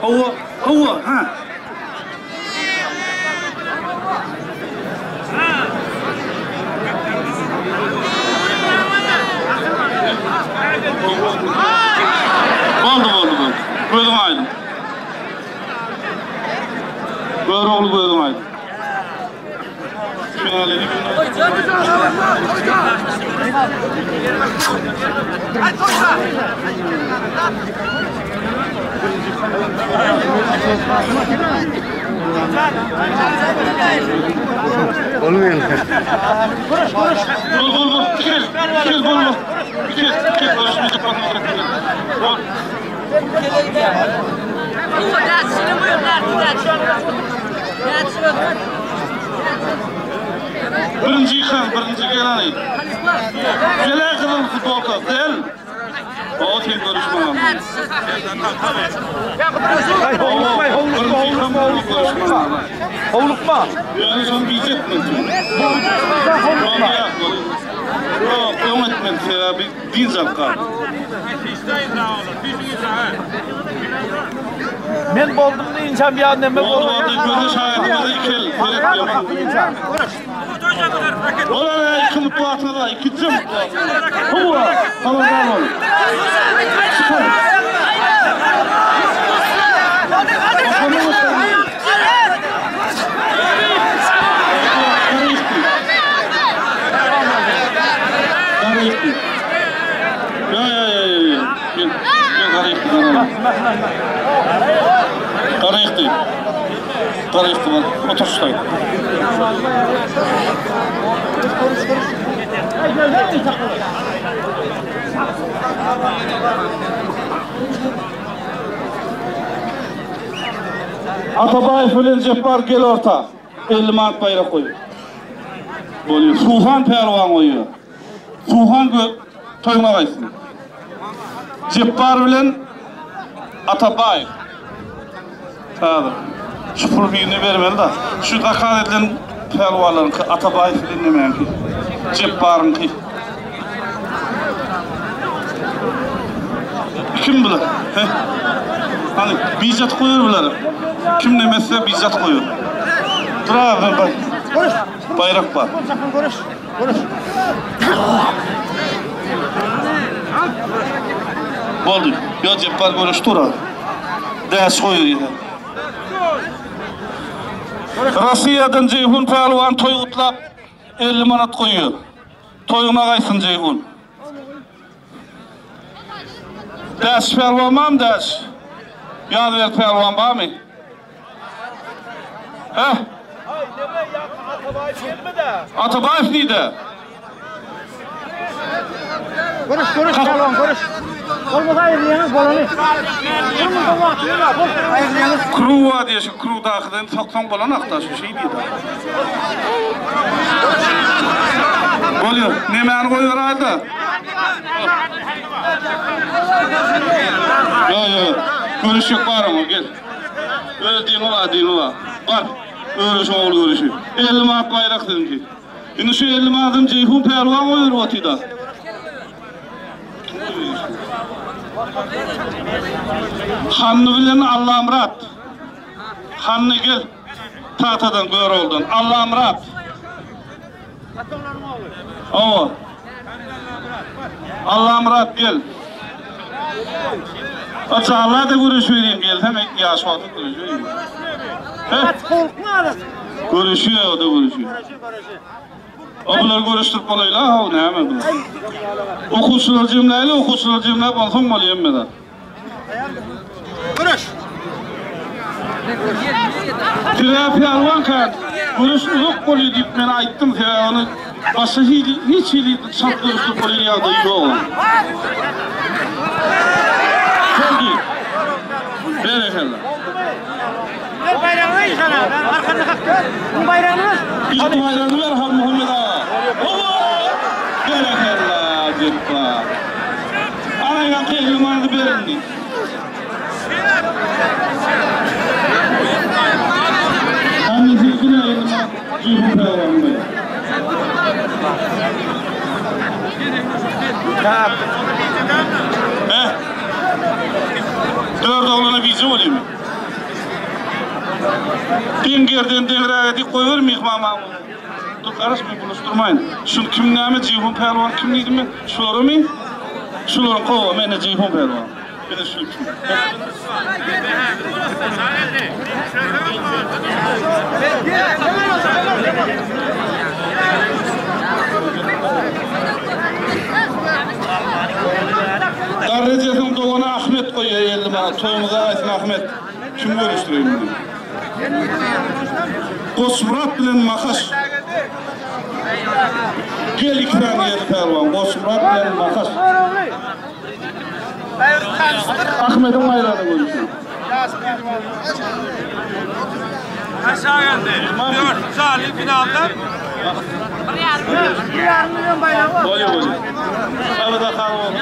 Hawa, hawa, ha. Boldy, boldy, boldy. Gözüň aýdyň. Görogly gözüň aýdyň. Bol bol bol. Gel. Gel bol bol. Gel. Gel. Bol. Birinji ýykan, birinji geleni. Gel-ä gyzyl futbolka, gel. O sen görüşme. Howlukma, howlukma, howlukma, howlukma. Howlukma. Ýöne şony biýjekmi? Howlukma. Ýok, öň etmeli sebäbi dynç alyp galdy. Men boldum diýinçäm ýa neme Boldy boldy, göze şaýadymyza ikel, seret Olar iki mutlu atyňyz ikinji mutlu. Huwa, habardar bol. Çıkar. Ya ya ya ya ya. Gel, gel garayıktı Garayıktı. Garayıktı bak. Otur şuraya. Atabaýew bilen Jepbar gel orta. 50 manat baýrak goý. Bolýar. Suhan pälwan goýýar. Suhan gö toýuňa gaýtsyn. Jepbar bilen Atabaýew. Häzir şu pul birini bermeli da. Şu zakaz edilen pälwanlaryňky Atabaýew bilen nemäňki? Jepbaryňky. Kim bular? He? Hani bijat goýur bular. Kim nemetse bijat goýur. Dur abi bay. Bayrak bar. Görüş. Görüş. Boldy. Ýa Jepbar görüş dur abi. Däş goýur ýene. Rossiýadan Jeýhun pälwan toý gutlap 50 manat goýuyor. Toýuňa gaýsyn Jeýhun. Däş pälwan barmy däş? Ýaz ber pälwan barmy? He? Aý, neme ýa Atabaýew gelmedi. Atabaýew nide? Görüş, görüş, pälwan, görüş. Bolmasa aýyrýaňyz bolany. Durmuşda wagty ýok, bol aýyrýaňyz. Kruwa diýe şu kruwdakydan soksaň bolan akda şu şey diýdi. Bolýar. Nemäni goýber aýda? Ýo ýo. Görüşük bar oňa gel. Öz diňi bar, diňi bar. Bar. Görüşüň ogul görüşü. 50 manat baýrak siziňki. Indi şu 50 manatym Jeýhun pälwan goýber otyda. Hanny bilen Allamyrat. Hanny gel. Tagtadan Görogludan. Allamyrat. Owa. Allamyrat gel. Aça da görüşübereyim gelsen ýaş wagty görüşübereyim. He? Howlukma arasy. Görüşüyor o da görüşüyor. O bular görüştürüp bolayla ha näme bular. Okuwçylar jemläýli, okuwçylar jemläp onsoň bolýar hemme Görüş. Sebäp pälwan kan görüş uzak bolýar diýip men aýtdym sebäbi ony. Başga hili, hiç hili çalt görüşdirip bolýan ýagdaýy ýok. Boldy. Berekella. Ver baýragyny sana. Ben arkanda kalk. Bu baýragyny ver. Ilk baýragyny ver Halmuhammet aga. Owa! Berekella, Jepbar. Ana ýaňky 50 manady ber indi. Annesi diňe 50 manat Jeýhun pälwan goýýar. Heh. Dört oglana bije bolýarmy? Deň gerden deňräge dik goýber myhman maňa. Dur garaşma bulaşdyrmaýyn. Şul kim näme Jeýhun pälwan kim diýdim men? Şularamy? Şularyň kowa mende Jeýhun pälwan. Ine şu kim. Garry ejesiniň dogany Ahmet goýýar 50 manat. Toýumyza aýtsyn Ahmet. Kim görüşdireýin muny? Goçmyrat bilen Makaş. Gel iki sany ýerli pälwan. Goçmyrat bilen Makaş. Ahmediň baýragyny görüşiň. Aşağı geldi. Dört Salih finalda. Bir yarım milyon bayrağı var. Bolýar bolýar. Salyda sag bol.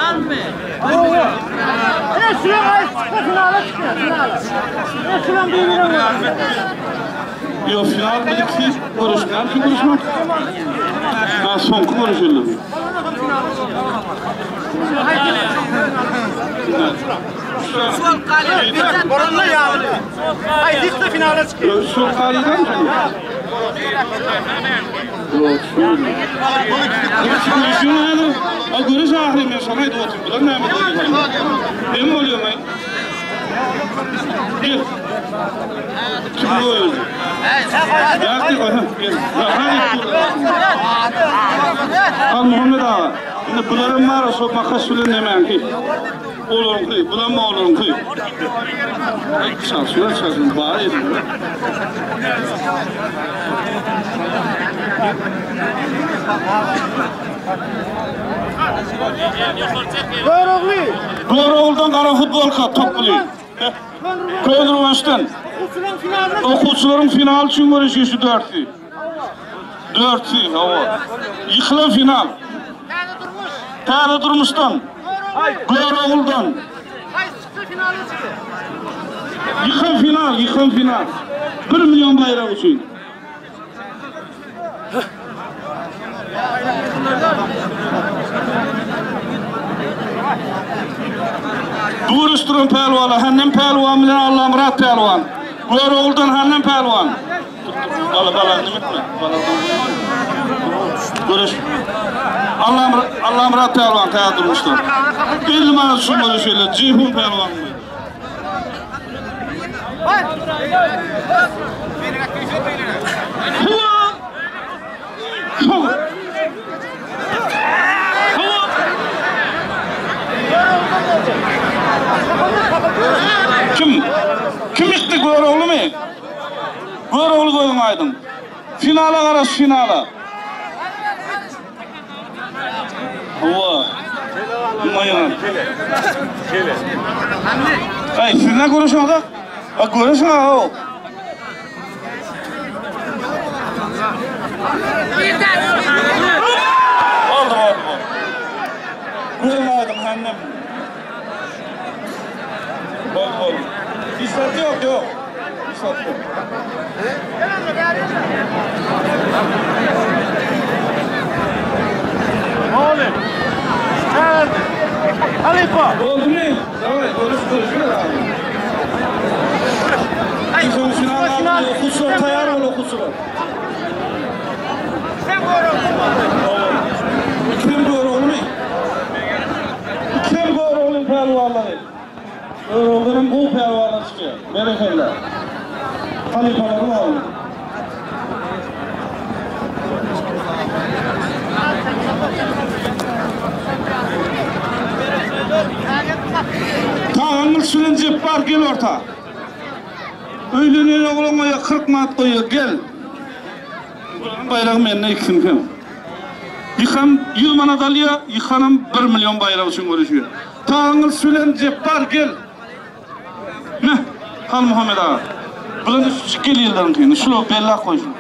Ine şulan ay çıktı finale çıkıyor finale. Ine şulan birbirine vuruyor. Ýok, final bir iki görüşmän, kim görüşmek? Ha, soňky görüşüldi. Borunlu yani. Ay dikti finale çıkıyor. Şu Kalydan mı? Ýok, şu. Görüşüň häzir. A görüş ahyry men şoňa aýdyp otyryn. Bular näme bolýar? Hem bolýar men. Gel. Kim goýuldy? Ýa, gel. Al Muhammet aga. Indi bularam bar, şo makas bilen nemäňki. Olaryňky, bulam olaryňky. Çalşylar, çalşylar, bar edin. Görogly. Göroglydan gara futbolka toply. Köýdürgençden. Okuwçylaryň finalyna Okuwçylaryň finaly üçin göreşýär şu dörtsi. Dörtsi, hawa. Ýykylan final. Täze durmuş. Täze durmuşdan. Göroguldan. Haýsy çyksa finale çıkıyor. Ýykan final, ýykan final. 1 milyon baýrak üçin. Duruşduran pälwana, Hannem pälwan bilen Allamyrat pälwan. Göroguldan Hannem pälwan. Bala bala nimetme. Bala. Görüş. Allamyrat Allamyrat pälwan täze durmuşdan. 50 manat şu görüşüyle Ceyhun pälwan. Hua! Hua! Hua! Kim? Kim ýykdy Göroglymy? Görogly gözüň aýdyň. Finala garaş finala. Hawa. Maýan. Ay siz ne görüşüňiz? Ha görüşüň ha o. Oldu oldu oldu. Gözüň aýdyň hannem. Oldu oldu. İstat yok yok. İstat yok. Halypa. Oldu mu? Dawaj, görüş görüşürüz abi. Son final okuwçylar taýýar bol okuwçylar. Sen Görogly. Kim Göroglymy? Kim Göroglyň pälwanlary? Göroglynyň gowy pälwanlary çykýar. Berekella. Halypalary bar. Tagan Gylyç bilen Jepbar gel orta. Öýlenen oglan goýa 40 manat goýa gel. Bularyň baýragy mende ikisiniňkem. Ýykan 100 manat alýar, ýykanam 1 million baýrak üçin göreşýär. Taňňyls bilen Jepbar gel. Meh, Halmuhammet aga. Bular üç gel ýyllaryňkyny. Şular bellap goý şuny.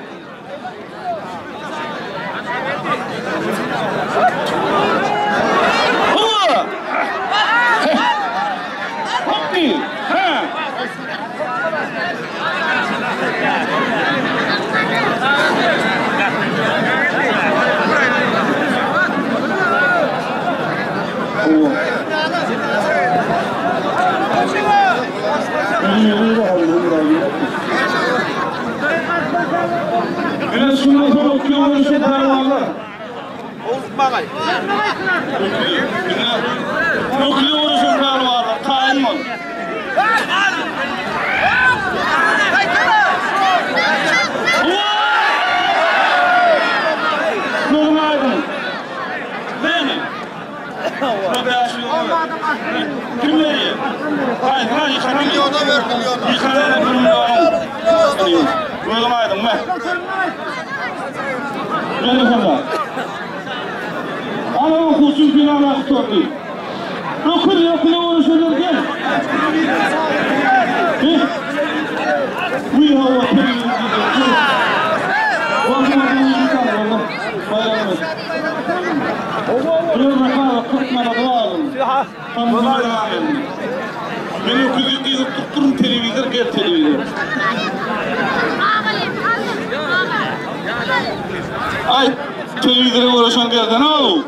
Hawa! Hopdy! Ha! Ine şundan soň köwüşi pälwanlar. Öküze görüşen pälwanlar taýyn bol. Gözüň aýdyň. Meni. Kim berýär? Haý, haý, ýykanan. Milyona ber, milyona. Ýykanan bir milyonyň. Gözüň aýdyň, me. Berekella. Ana okuwçy finala gutardy. Öküz öküze görüşerler gel. Uý hawa Men öküzi gyzyp tutduryn telewizor gel telewizor. Ay telewizora görüşen gelsen au.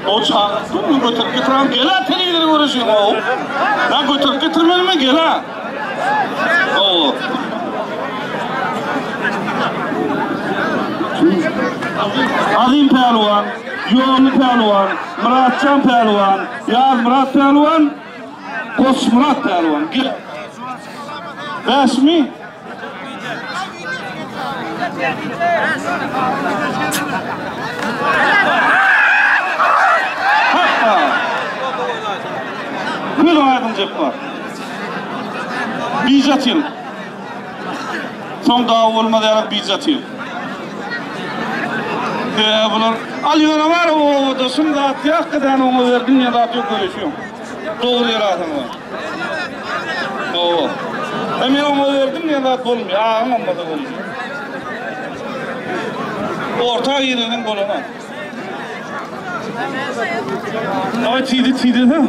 O çagyrsyn mı götürüp getiren gel ha telewizora görüşüň o. Lan götürüp getirmeli gel ha. O. Azim Pälwan, Ýolly Pälwan, Myratjan Pälwan, Ýazmyrat Pälwan, Goçmyrat Pälwan. Gel. Bäşmi? Hoppa! Göz aýdyň Jepbar. Bije atyn. Soň dawa bolmaz ýaly bije atyn. He, bular al ýöne bar obada şum zat ýok giden oňa berdim ýa zat ýok görüşüň. Dogry ýer asyň bar. Owa. E men oňa berdim diýen zat bolmaýar. Agyň bolmasa bolmaýar. Orta gireniň bolana. Ay tidi tidi ha.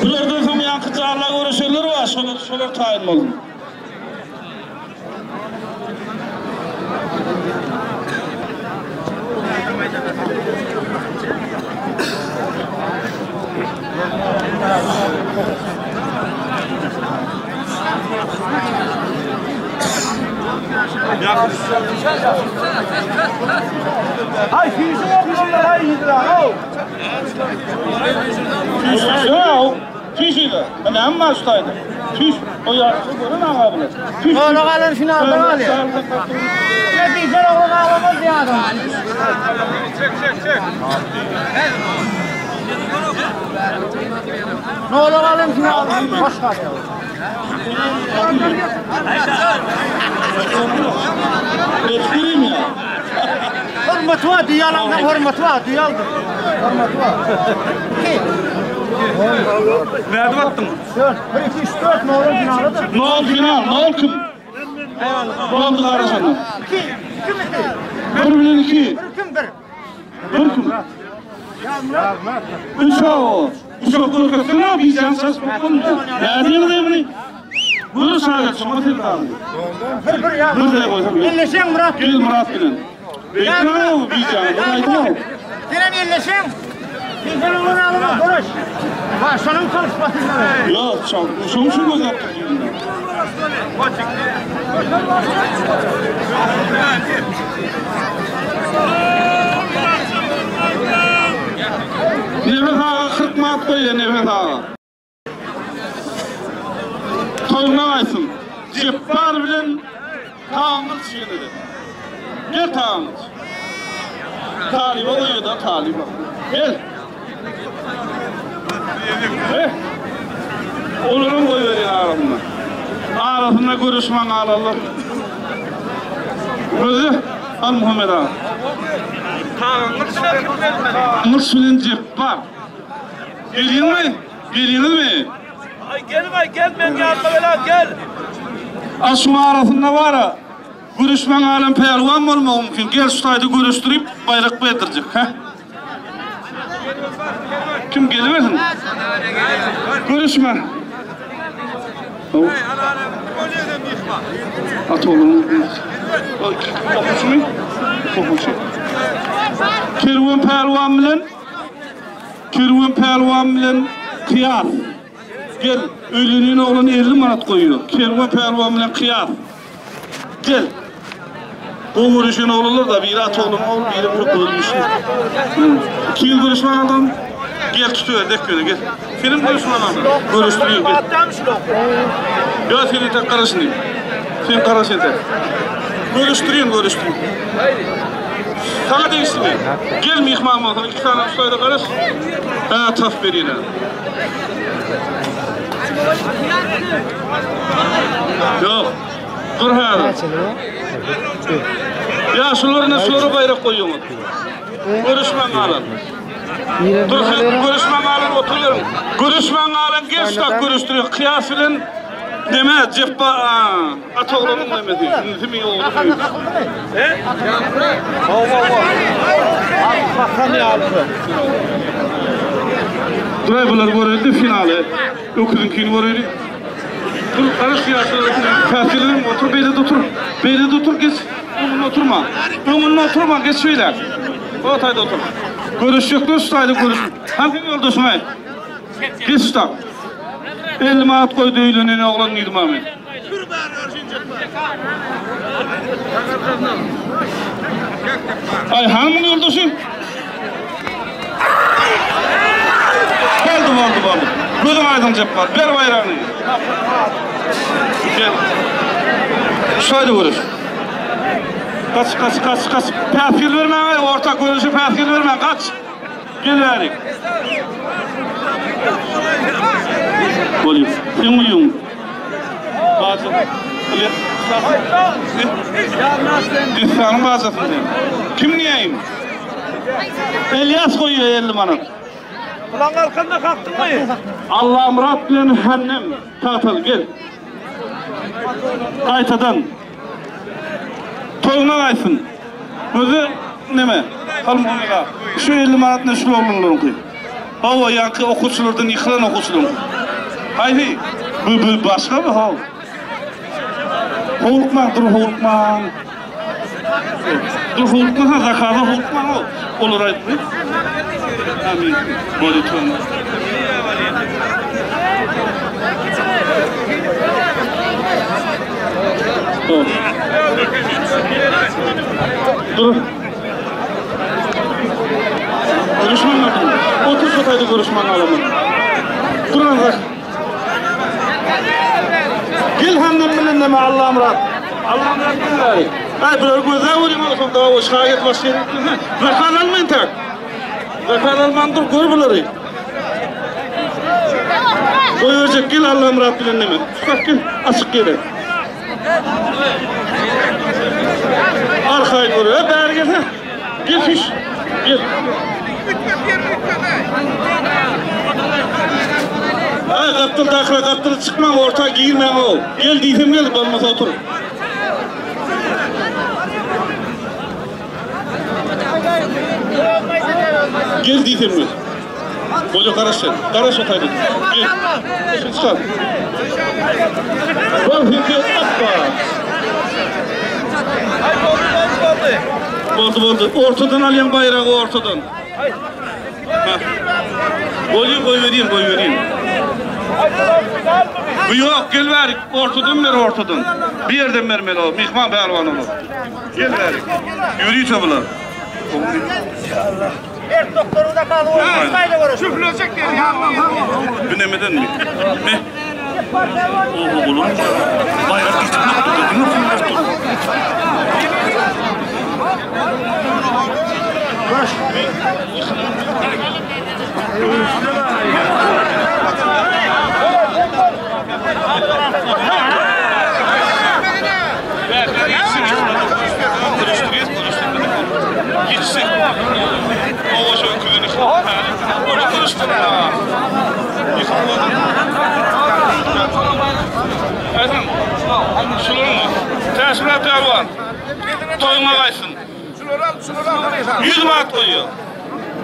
Bulardan soň ýaňky jarla görüşenler bar, şolar şolar taýyn bolsun. Hay fişi oglanlar hay ýygra. Ýa, tüýşüde. Näme bar şu taýda? Tüýş, o ýaşy gören aga bilen. Tüýş. Ola galan finalda galýar. Netice oglan alamaz diýýär adam. Ola galan finalda boş galýar. Etdireyim ya. Hormaty bar, diýýär, hormaty bar, diýýär. Hormaty bar. Näde baktın? 4, 1, 2, 3, 4 ne olur finalda? Ne oldu final? Ne oldu kim? Ne oldu kardeşim? 2, kim 2? Bir bilen iki. 1 kim 1? Bir kim? Üç o. Üç o korkasın bir can saçma olmuyor. Ne diyeyim de bunu? Bunu sağ şuna sen kaldı. 1 1 ya. Bir de koysam. Elleşen Murat. Gel Murat bilen. Bekle o bir can. Bunu aydın o. Senin elleşen. Sen onu alamaz, görüş. Ha, şunun çalışması lazım. Ya çal. Şunu şu göz yaptık. Nefes ağa 40 manat koyuyor nefes ağa. Jepbar bilen Taňňylyç ýene-de. Gel Taňňylyç. Talyba goýýa-da, talyba. Gel. Eh. Olaram goýberýän arasynda. Arasynda görüşmäň galanlar. Gözle, al Muhammet aga. Taňňylyç bilen Jepbar. Gelýäňmi? Gelýäňizmi? Aý gel aý gel men ýanyma gel gel. A şuň arasynda bara görüşmäň alem pälwan bolmagy mümkin. Gel şu taýda görüşdirip baýrak berdirjek. Hä? Kim gelibersin? Görüşme. At oğlum. Okuçmy? Okuçy. Kerwen pälwan bilen Kerwen pälwan bilen Kyýas. Gel, öýlenýän oglan 50 manat goýuyor. Kerwen pälwan bilen Kyýas. Gel. Gowy görüşen oglanlar da biri at oglan ogul, biri köpelmişli. Kim görüşmän adam? Gel tutuber, dek ýöne gel. Senin görüşmän adam. Görüşdürýär gel. Ýa seni tek garaş indi. Sen garaş indi. Görüşdürýän, görüşdürýän. Sana degişlimi? Gel myhman bolsaň, iki sany ustaýda garaş. Ha, tas berýän. Ýok. Dur häzir. Ýa şular ne şulara baýrak goýuňyz. Görüşmän galan. Dur görüşmän galan oturyň. Görüşmän galan geç tak görüşdürýär. Kyýas bilen neme Jepba at oglanyň nemesi. Inisi mi oglumy? He? Hawa hawa. Hasan ýaly. Duray bular göreldi finaly. Öküziňkini göreli. Dur garaş ýaşlar. Päsgelerim otur beýle otur. Beýle otur geç. Öňünde oturma. Öňünde oturma geç şeýle. O taýda otur. Görüşjekler şu taýda görüş. Hangi ýoldaşyň aý? Geç şu tak. 50 manat goýdy öýlenen oglan diýdim ha men. Aý hanymyň ýoldaşy? Boldy, boldy, boldy. Gözüň aýdyň Jepbar. Ber baýragyny. Gel. Şaýda görüş. Kaç, kaç, kaç, kaç. Päsgel bermäň, aý, orta görüşe päsgel bermäň, kaç. Gel bärik. Bolýar. Sen uýuň. Dessanyň bajasyny sen. Kim diýeýin? Elýas goýýar 50 manat. Ulan arkanda kalkdyňmy? Allamyrat bilen Hemnem tagtaly gel. Gaýtadan. Toýuna gaýtsyn. Gözi neme? Halmyrat. Şu 50 manat ne şu oglanlaryňky. Hawa, ýaňky okuwçylardan ýykylan okuwçylaryň. Haýsy? Bu bu başgamy haw? Howlukmaň, dur howlukmaň. Dur howlukma ha, zakaza howlukmaň o. Olar aýtdy. Amin. Boldy toýuna. Dur. Görüşmän galdyň. Otur şu taýda görüşmän galamyn. Dur azar. Gel handan bilen neme Allamyrat. Allamyrat gel bäri. Ay bular gözä görýän bolsam da o şaýat başga ýere gitmesin. Zakaz almaýyn tak. Zakaz alman dur gör bulary. Goýberjek gel Allamyrat bilen neme. Tutak gel açyk ýere. Arkaýyn gör. E, bäri gel. ha. Gel süş. Gel. Ay gapdyl dakra gapdyl çykmaň orta girmäň o. Gel diýsem gel bolmasa otur. Gel diýsem gel. Bolýa garaş sen. Garaş o taýda. Gel. Çıkar. Bol hünkü appa. Ay boldy boldy boldy. Boldy boldy. Ortadan alýan baýragy ortadan. Ha. Bolýa goýberýin goýberýin. Ay bular final mı? Bu ýok gel bärik ortadan ber ortadan. Bir ýerden bermeli o. Myhman pälwan olar. Gel bärik. Ýörite bular. Ert doktoru da kaldı. Haydi görüş. Bu nemeden mi? Ne? Oba bolan baýrak getirmek dur, diňe pullar dur. Täşmyrat pälwan, toýuňa gaýtsyn. 100 manat goýýar.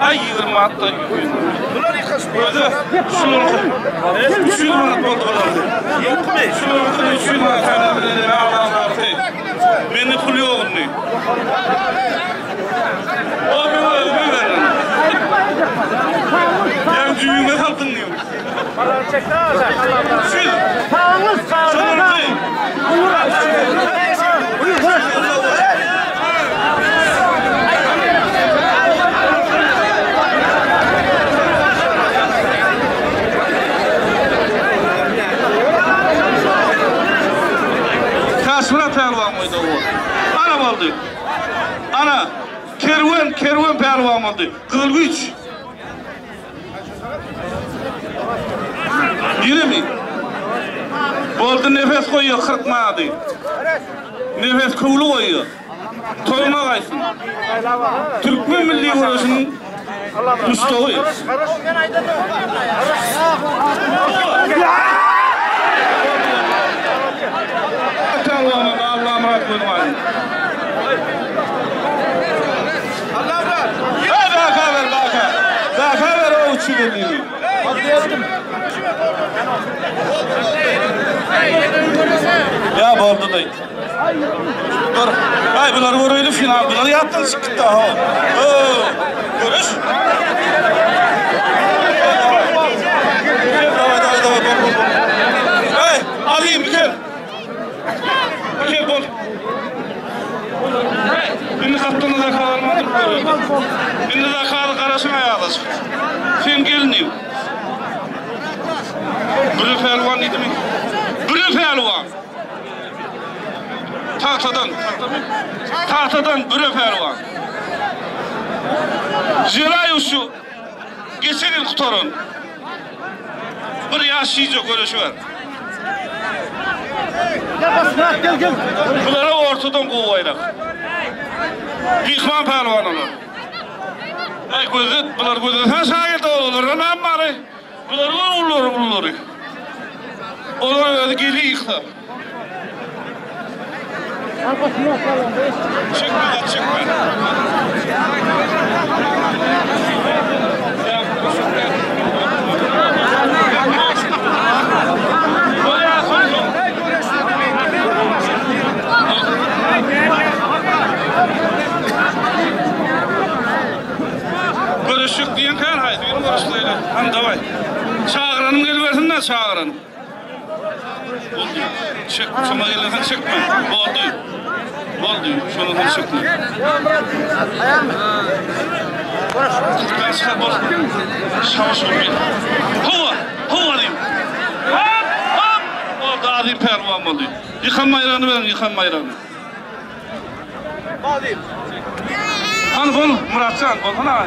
Aý 20 manat da 100. Özi şular 300 manat boldy bular. Şular 300 manat Mende pul ýok indi. O men özüme berdim. Ýa jübüňe saldyň diýip. Siz Sağınız sağınız. Täşmyrat pälwan goýdy o. Ana boldy. Ana kerwen kerwen pälwan boldy. Gyzyl güýç. Ýene Boldy nefes goýýar 40 manady. Nefes köwli goýýar. Toýuna gaýsyn. Türkmen milli göreşiniň muşdagy. Pälwana Allamyrat Gönübaýyň. Hey baka ver baka. Baka ver o 350'ni. Ya boldy daý. Dur. Ay bular göreli final. Bular ýatdan çykyp ha. Oo. Görüş. Daway daway daway bol bol bol. Hey, alayım gel. Gel bol. Indi kaptana da kalarmadyk göreli. Indi da kalı garaşyň aýagy. Sen gelin. Bürü pälwan diýdimi? Bürü pälwan. Tahtadan, tahtadan Bürü pälwan. Jelaýew şu geçen ýyl gutaran. Bir ýaş şije göreşi bar. Gel gel. Bulara ortadan gowy baýrak. Myhman pälwan olar. Ay gözet, bular gözet. Ha şagirt olar, näme bary? Bular var ululary, ululary. Olar özi geli ýyksa. Çekme, da çekme. Görüşük diýen kär haýsy birini görüşleýli. Hany daway. Çagyranym gelibersin de çagyranym. Boldy. Çek, şoňa gelesen çekme. Boldy. Boldy. Şoňa hem çekme. Başga bol. Şawaş bol. Howa, howa diýim. Hop, hop. Boldy, azim pälwan boldy. Ýykan baýragyny beriň, ýykan baýragyny. Hany bol, Muratjan, bolsana.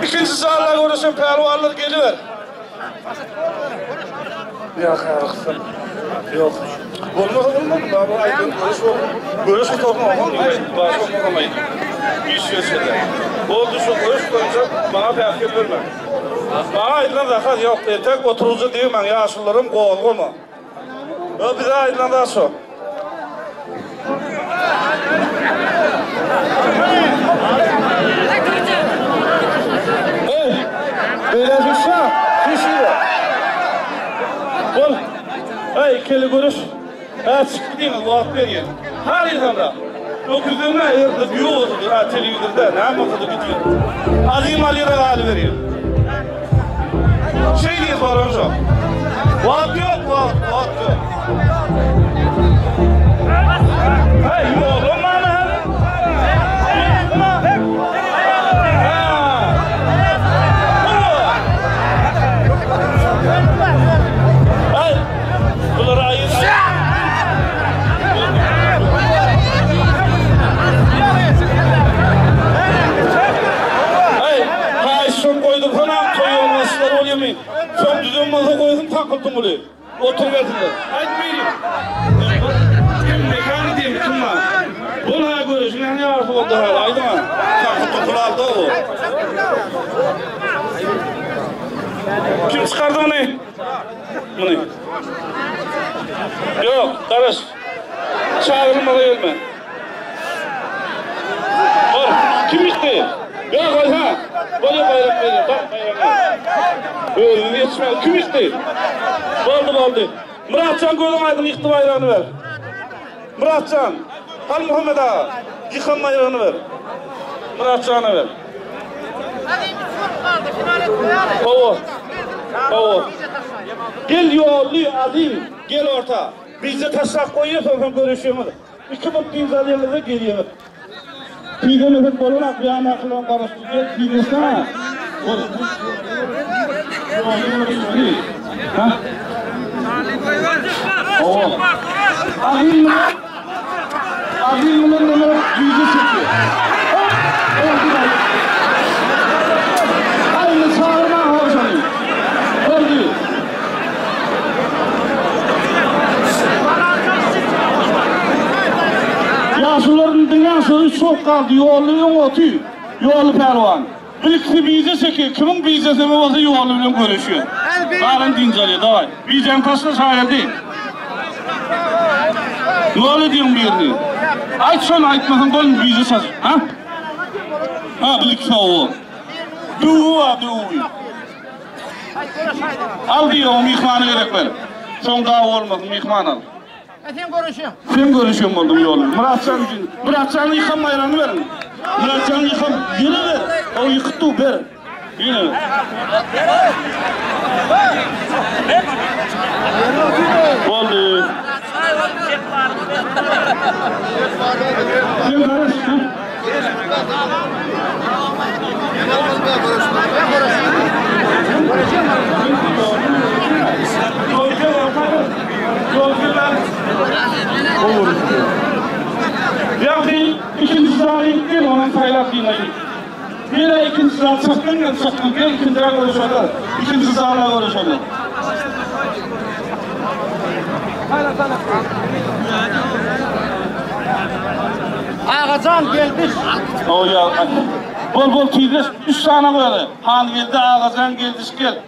İkinci zalla görüşen pälwanlar geliver. Ýok, ýok. Ýok. Bolmasa bolmaz. Baba aýdan görüş bolmaz. Görüş gutarma, baş olmaýdy. Iş geçdi. Boldy şu görüş boýunça maňa päsgel berme. Maňa aýdylan zakaz ýok. Entek oturyjy diýmäň, ýaşulularym gozgama. O bize aýdylan zat şo. Ey, beýle şişe, şişe. Bol. Ey, keli görüş. Ha, çık gidin, wagt berýän. Hadi hamra. Öküzden nä ýerde düýe bolsa-da, a telewizorda näme bolsa-da gidýär. Azim alýar galyberýär. Şeý diýip soranjak. Wagt ýok, wagt, wagt ýok. Hey, ýollamany hem. Hey, bular aýy. Hey, haýyş şom goýdursanam toý ýolbaşçylary bolýamy? Soň düzen bolsa goýsun takyl-tuňuly. Oturybersinler. Aýt biri. Kim mekany diýen kim bar? Bol ha göreşiň ýaňy ýarysy boldy hala aýdyň ha. Takyl-tukul aldy o. Kim çykardy muny? Muny. Ýok, garaş. Çagyrylmaza gelme. Bar, kim ýykdy? Ýok, goý ha. Bolýa baýrak berýän, bak baýragyňy. Özüňiz ýetişmäň, kim ýykdy? Boldy, boldy. Myratjan gözüň aýdyň ýykdy baýragyny ber. Myratjan, Halmuhammet aga, ýykan baýragyny ber. Myratjana ber. Hawa. Hawa. Gel ýolly Azim, gel orta. Bizde taşlap goýýas onsoň görüşýäňiz. Iki but dynç alýaňyzda gelýäňiz. Tizemesek bolanok ýanakylaryň garaşdy gel tizleşsene. Bol. Ha? Hawa. Azim bilen Azim bilen neme güýji çekýär. Hop! Oldy da. Aý, indi çagyrmaň howşany. Boldy. Ýaşulularyň diňlän sözi çok galdy, Ýolly öň oty, Ýolly pälwan. Bir ikisi bije çekýär, kimiň bijesi öňe bolsa Ýolly bilen göreşýär. Galan dynç alýar, dawaý. Bijäňi taşla Şageldi. Ýolly diýiň birini. Aýt şony, aýtmasaň bolmy bije çaş. Ha? Ha, bir ikisi hawa. Döwi bar, döwi. Al diýýär, oňa myhmana gezek ber. Soň dawa bolmasyn, myhman al. Sen görüşüň. Sen görüşüň bolduň ýolum. Myratjan üçin. Myratjan ýykan baýragyny beriň. Myratjan ýykan ýene ber. O ýykyp dur, ber. Ýene ber. Boldy. Sen garaş. Ýagny ikinji zaly gel onuň saýlap diýmeli. Ýene ikinji zal çykdyň gel çykdyň gel ikinji zala görüşeler. Ikinji zala görüşeler. Agajan geldi. O ya bol bol tizleş. Üç sany goýaly. Han geldi, Agajan geldi, gel.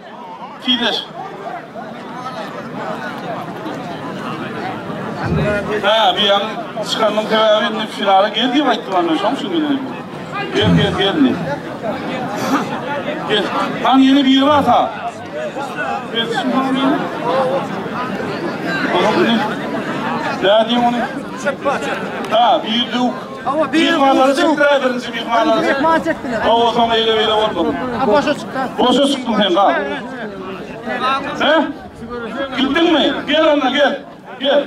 Tizleş. Ha, bir yan çykannyň sebäbi indi finala gel diýip aýtdy bana, şoň üçin geldim. Gel, gel, gel. Gel. Han ýene biri bar ta. Nädeyim onu? Ha, bir duk. Ama bir Mihmanları çektiler birinci mihmanları. Mihman çektiler. O soň eyle beyle oldu. Ha boşa çıktı. Boşa çıktın sen kal. He? Gittin mi? Gel onunla gel. Gel.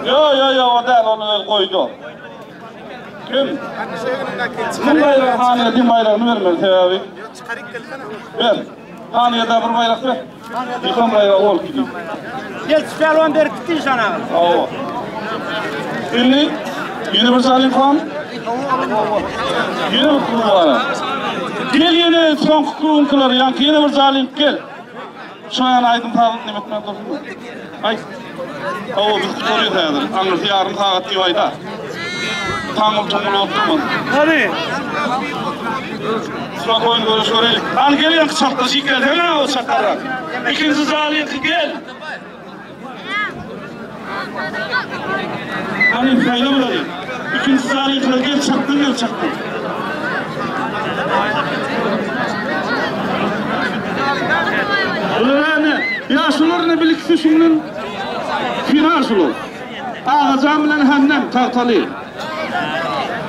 Yo yo yo o değil onu koydu. Kim? Kim bayrağı? Haniye din bayrağını vermeli sebebi. Ver. Haniye da bir bayrak ver. Yıkan bayrağı ol gideyim. Gel pehlivan berip gitti inşan ağa. Awa. Şimdi yine bir Salim Han. Yine bir kulu var. Gel yine son kulunkular yankı yine bir zalim gel. Şu an aydın sağlık nimetmen dostum. Ay. Awa biz kutarıyoruz häzir. Aňyrsy ýarym sagat diýip aýda. Taňyl tuňul oturmaz. Hadi. Spokojno görüş görelim. An gel yankı çaklaşık gel. Hemen o çakarlar. İkinci zalim gel. Hani fayda bulary. İkinci zalim gel çaktın gel çaktın. Bular ne? Ya şular ne birlikte şunun final şular. Agajan bilen Hemdem Tagtaly.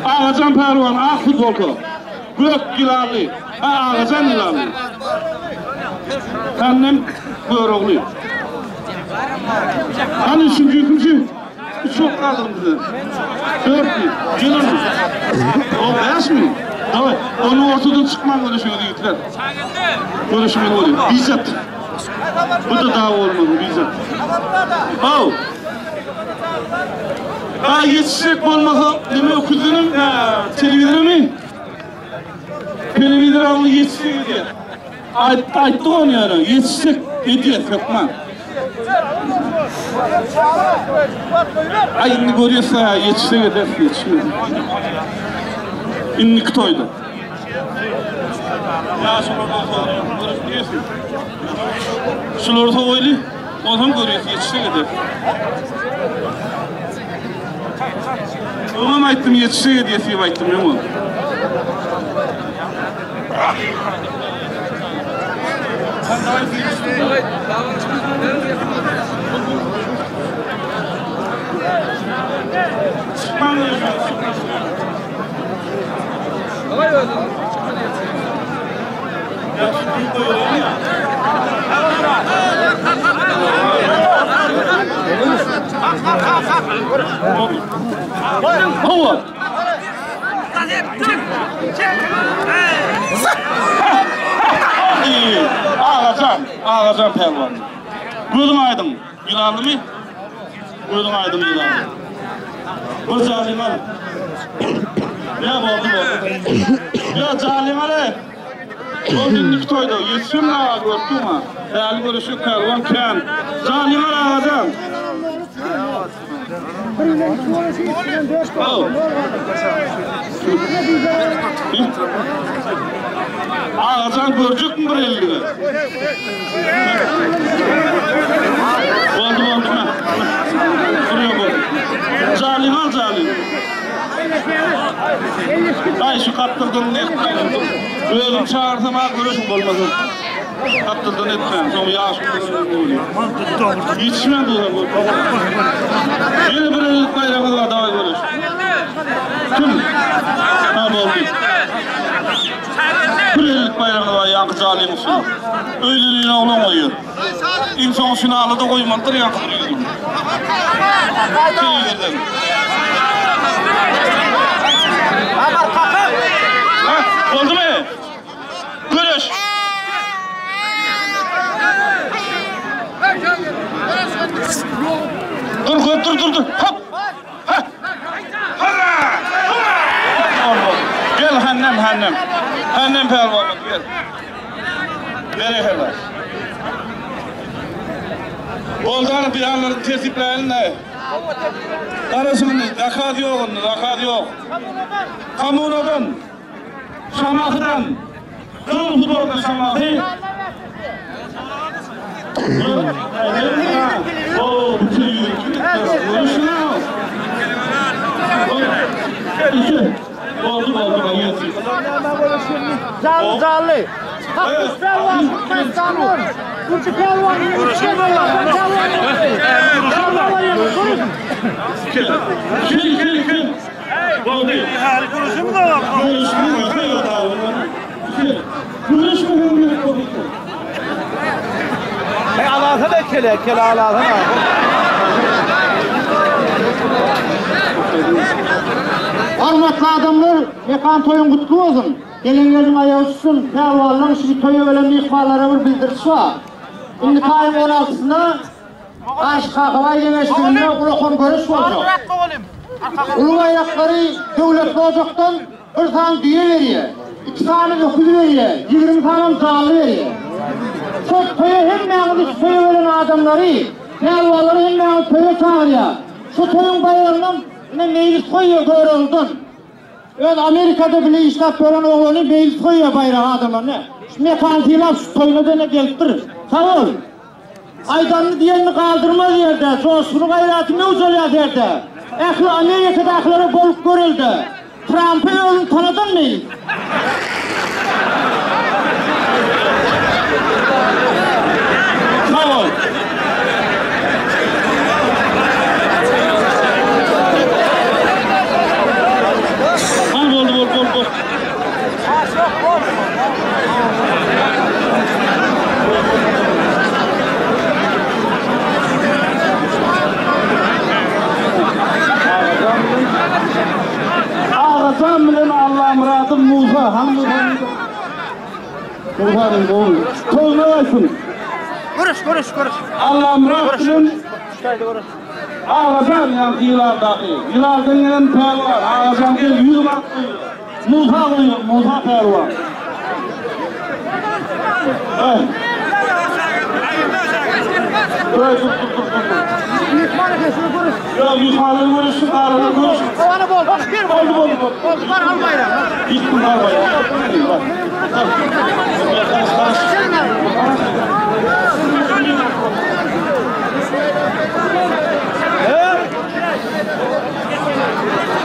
Agajan pälwan ak futbolka. Gök ýylanly. Ha Agajan ýylanly. Hemdem Görogly. Hany üçünji kim şu? Üç ok galdyň bize. Dörtmi? Ýylanmy? O bäşmi? Daway. Onu ortadan çykman görüşüňiz ýigitler. Görüşmeli bolýar. Bizzat. Bu da dawa bolmaly bizzat. Haw. Ha ýetişjek bolmasa neme öküzdenem telewizoramy? Telewizor alny ýetişjek edýär. Aýt aýtdyk ony ýöne ýetişjek edýär hökman. Aý indi görýäs ha ýetişsek ederis ýetişmez. Indiki toýda. Ýaşululardan soraýyn, görüp diýesi. Şulary sowaýly, onsoň görýäs ýetişsek ederis. Öňem aýtdym ýetişsek edýäs diýip aýtdym öňem. Hawa. Agajan, Agajan pälwan. Gözüň aýdyň, ýylanlymy? Gözüň aýdyň ýylanly. Bir jalyň al. Ýa boldy boldy. Ýa jalyň al. Boldy indiki toýda ýetişen aga görüpdiň-a. Häli görüşik pälwan kän. Jalyň al Agajan. Agajan görjekmi bir ellige? Boldy boldy me. Buraya koy. Jalyň al jalyň. Aý şu kapdyrdan etmäň. Özüm çagyrsam ha görüşiň bolmasa. Kapdyrdan etmäň. Soň ýaş Ýetişmän duran bolup. Ýene bir ellik baýragyňyz bar, daway görüş. Kim? Ha boldy. Bir ellik baýragyňyz bar, ýaňky jalyň üstüne. Öýleriň oglan goýýar. Iň soňy finaly-da goýmalydyr ýaňky bir ýüzüň. Telewizordan. Ha, boldumy? Göreş! Dur, dur, dur, dur, dur. Hop! Ha! Hurra! Hurra! Gel Hannem, Hannem. Hannem pälwanymyz gel. Berekella. Boldy, bir ýanlaryny tertipläýin-le. Garaşyň indi, zakaz ýok indi, zakaz ýok. Kommunadan. Şamahydan Gyzyl futbolka Şamahy. Canly canly. Kakmyş pälwan Türkmenistandan. Gürji pälwan Kim kim kim? Boldy. Hey alasana kele, kele alasana. Hormatly adamlar, mekan toýuň gutly bolsun. Gelenleriň aýagy tutsun. Pälwanlaryň şu toýa gelen myhmanlara bir bildiriş bar. Indi aýyň 16-syna Garşy Kakabaý geňeşliginde ulakan göreş boljak. Uly baýraklary döwletli ojakdan bir sany düýe berýär, iki sany öküz berýär, 20 sanam janly berýär. Şol toýa hemmäňizi şu toýa gelen adamlary, pälwanlary hemmäňizi toýa çagyrýar. Şu toýuň baýragynam ine meýlis goýýar Göroglydan. Öz Amerikada bile işläp ýören oglany meýlis goýýar baýraga adamlaryna. Şu mekany sylap şu toýuna-da ine gelipdir. Sag bol. Aýdanyny diýenini galdyrmaz ýerde, Joşguny gaýraty möwç alýar serde. Ähli Amerikadakylara bolup görelde. Trampy özüň tanadyňmy? Sag bol. Gurbanym gowy. Toýuna gaýtsyn. Görüş, görüş, görüş. Allamyrat bilen Agajan ýaňky ýylandaky. Ýylandan gelen pälwan. Agajan gel 100 manat goýuyor. Musa goýuyor, Musa pälwan. Ey. Dur, dur, dur, dur, dur. Ýa ýuhany görüşün, arada görüşün. Owany boldy. Bir Boldy, boldy, boldy. Boldy, bar al bayrağı. Gittim al bayrağı. Bak.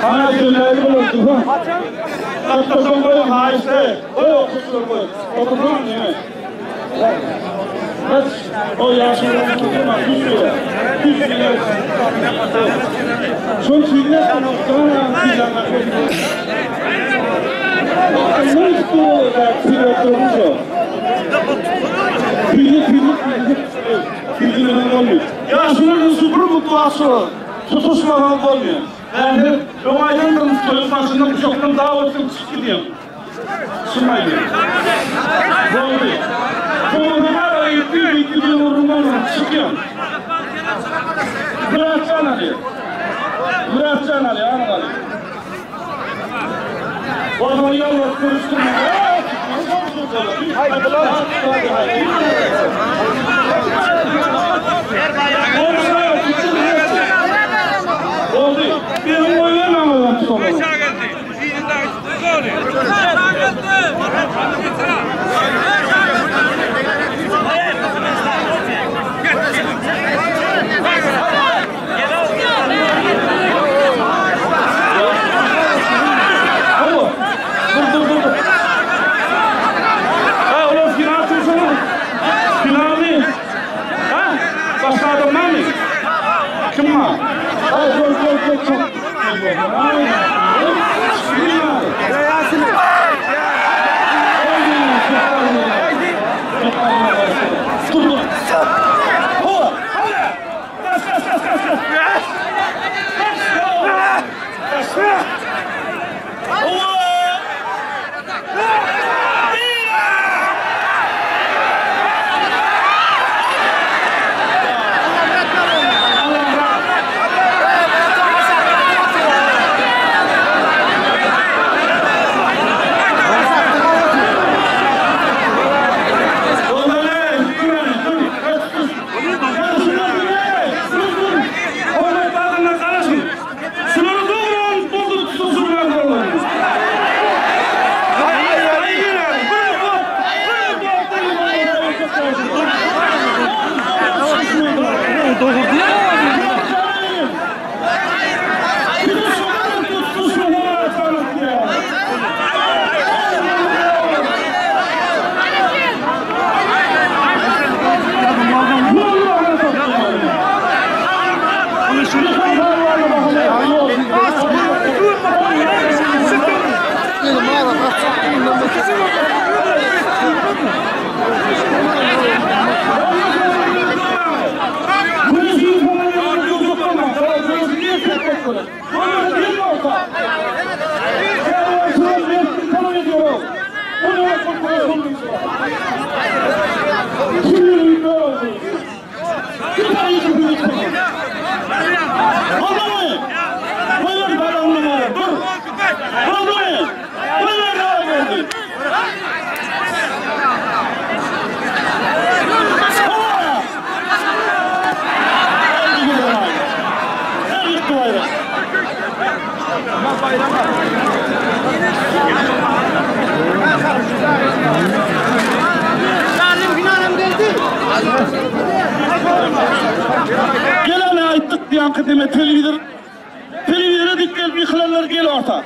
Ana söyleyelim olur. Atlasın koyun haişte. Koy otursun koy. Otursun değil mi? Kaç? O yaşlı oturma. 100 lira. 100 lira. Son tüyler Tutuşmadan bolmuyor. Yani öňaýdan toýun başynda bıçakdan daha olsun çık gidiyorum. Sunmaydı. Boldy. Soňra gitti, gitti bir vurma çıkıyorum. Muratcan Ali. Muratcan Ali, ana Ali. O zaman yalvar konuşturma. Haydi lan. Oldu. Benim oy vermem o zaman. Dur dur dur. Ha oğlum final tutsana. Final mi? Ha? Başka adam var mı? Kim var? Ha dur dur dur dur. Dur dur. Ho! Hadi! Kaç kaç kaç kaç kaç. Kaç. Kaç. Ho! Zalim finalım geldi. Gel ana ayttık diyan kıdeme televizor. Televizora dik gelip yıkılanlar gel orta.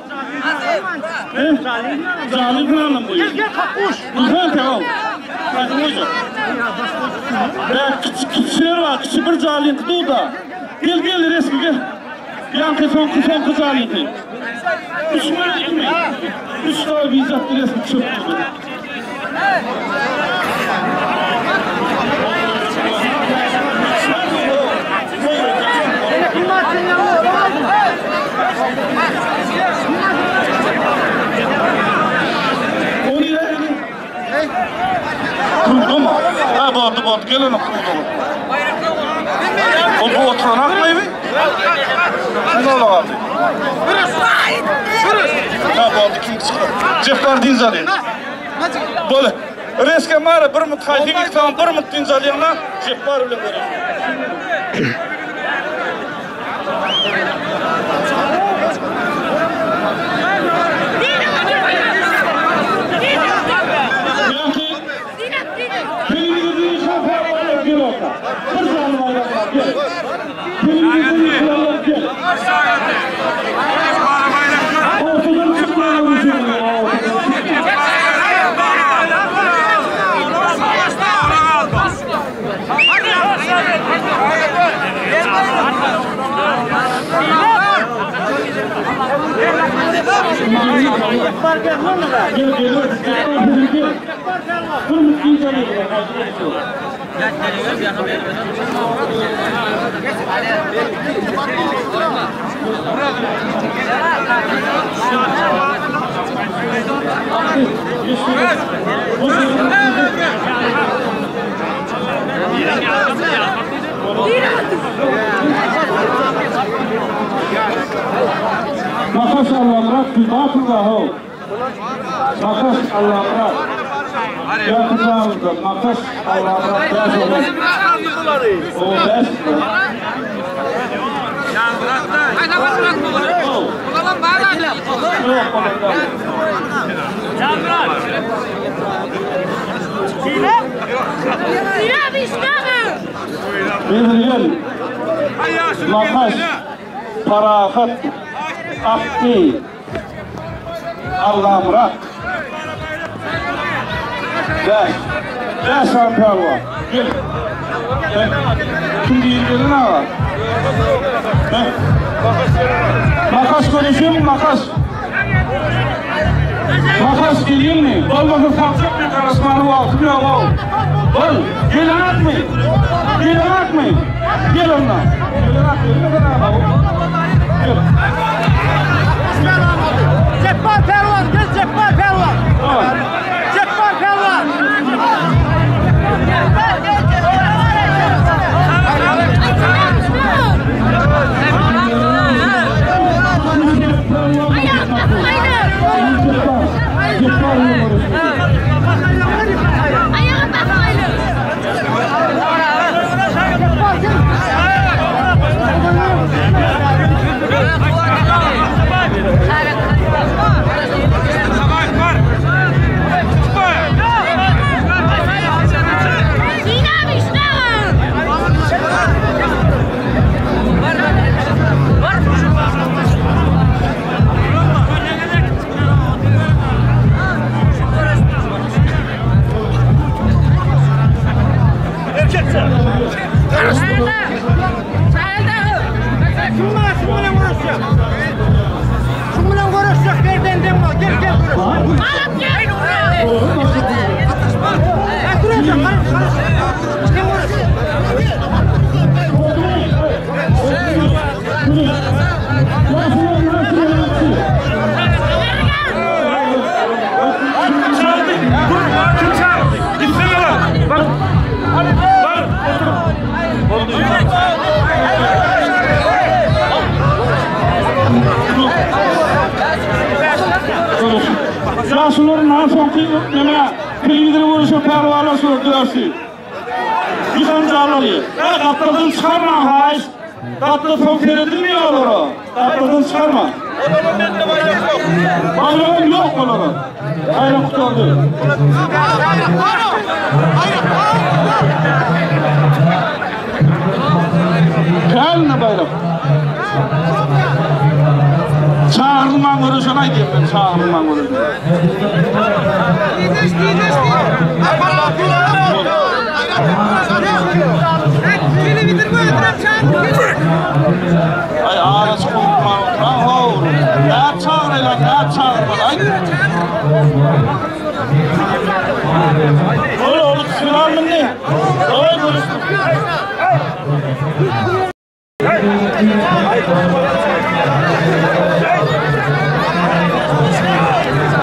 He? Zalim finalım bu. Gel gel kapkuş. Lütfen tamam. Ya küçük küçükler var, küçük bir zalim kutu da. Gel gel resmi gel. Yankı son son kız alindi. Üç mü mi? Üç tane bizzat resmi çöktü. Onu ileri. Gel ony pudaga. O bu oturan akmaýmy? Ne ola galdy? Ha boldy kim çykar. Jepbar dynç alýar. Bol. Reske mara bir mut haýsy gitsen bir mut dynç alýaňna Jepbar bilen görüşýär. Makas Allamyrat Gülbatowa ho. Makas Allamyrat. Ýakynlarymyzda Makas Allamyrat bäş oglan. O bäş. Bezirgen, Makas, Parahat, Atdy, Allamyrat. Bäş. Bäş sany pälwan. Gel. Kim diýip gelin aga? Makas görüşelim makas. Makas gelýärmi? Bolmasa salçak men garaşmana wagtym ýok ow. Bol, geleňakmy? Geleňakmy? Gel onda. Geleňak gelmesen aga. Gel. Jepbar pälwan, gel Jepbar pälwan. Jepbar pälwan. Şuň bilen göreşjek berden dem bar. Gel gel göreş. Alyp gel. Göreşjek, garyş, garyş. Gel göreş. Kim çağırdı? Gitsene lan. Bak. Bar. Otur. Oldu. Ýaşulylar nan soňky neme telewizor görüşe pälwanlar şular dörsi. Ýykan jalary. E gapdaldan çykarma haýyş. Gapdal soň seredilmeýär olara. Gapdaldan çykarma. Olara mende baýrak ýok. Baýragam ýok olara. Baýrak gutardy. Kälne baýrak. Çagyrylman görüşen aýdýan men çagyrylman görüşen. Ay ara çykyp oturan how. Nä çagyraýlar, nä çagyrmaly aýt. Ol ol süran mindi. Oý görüşdük.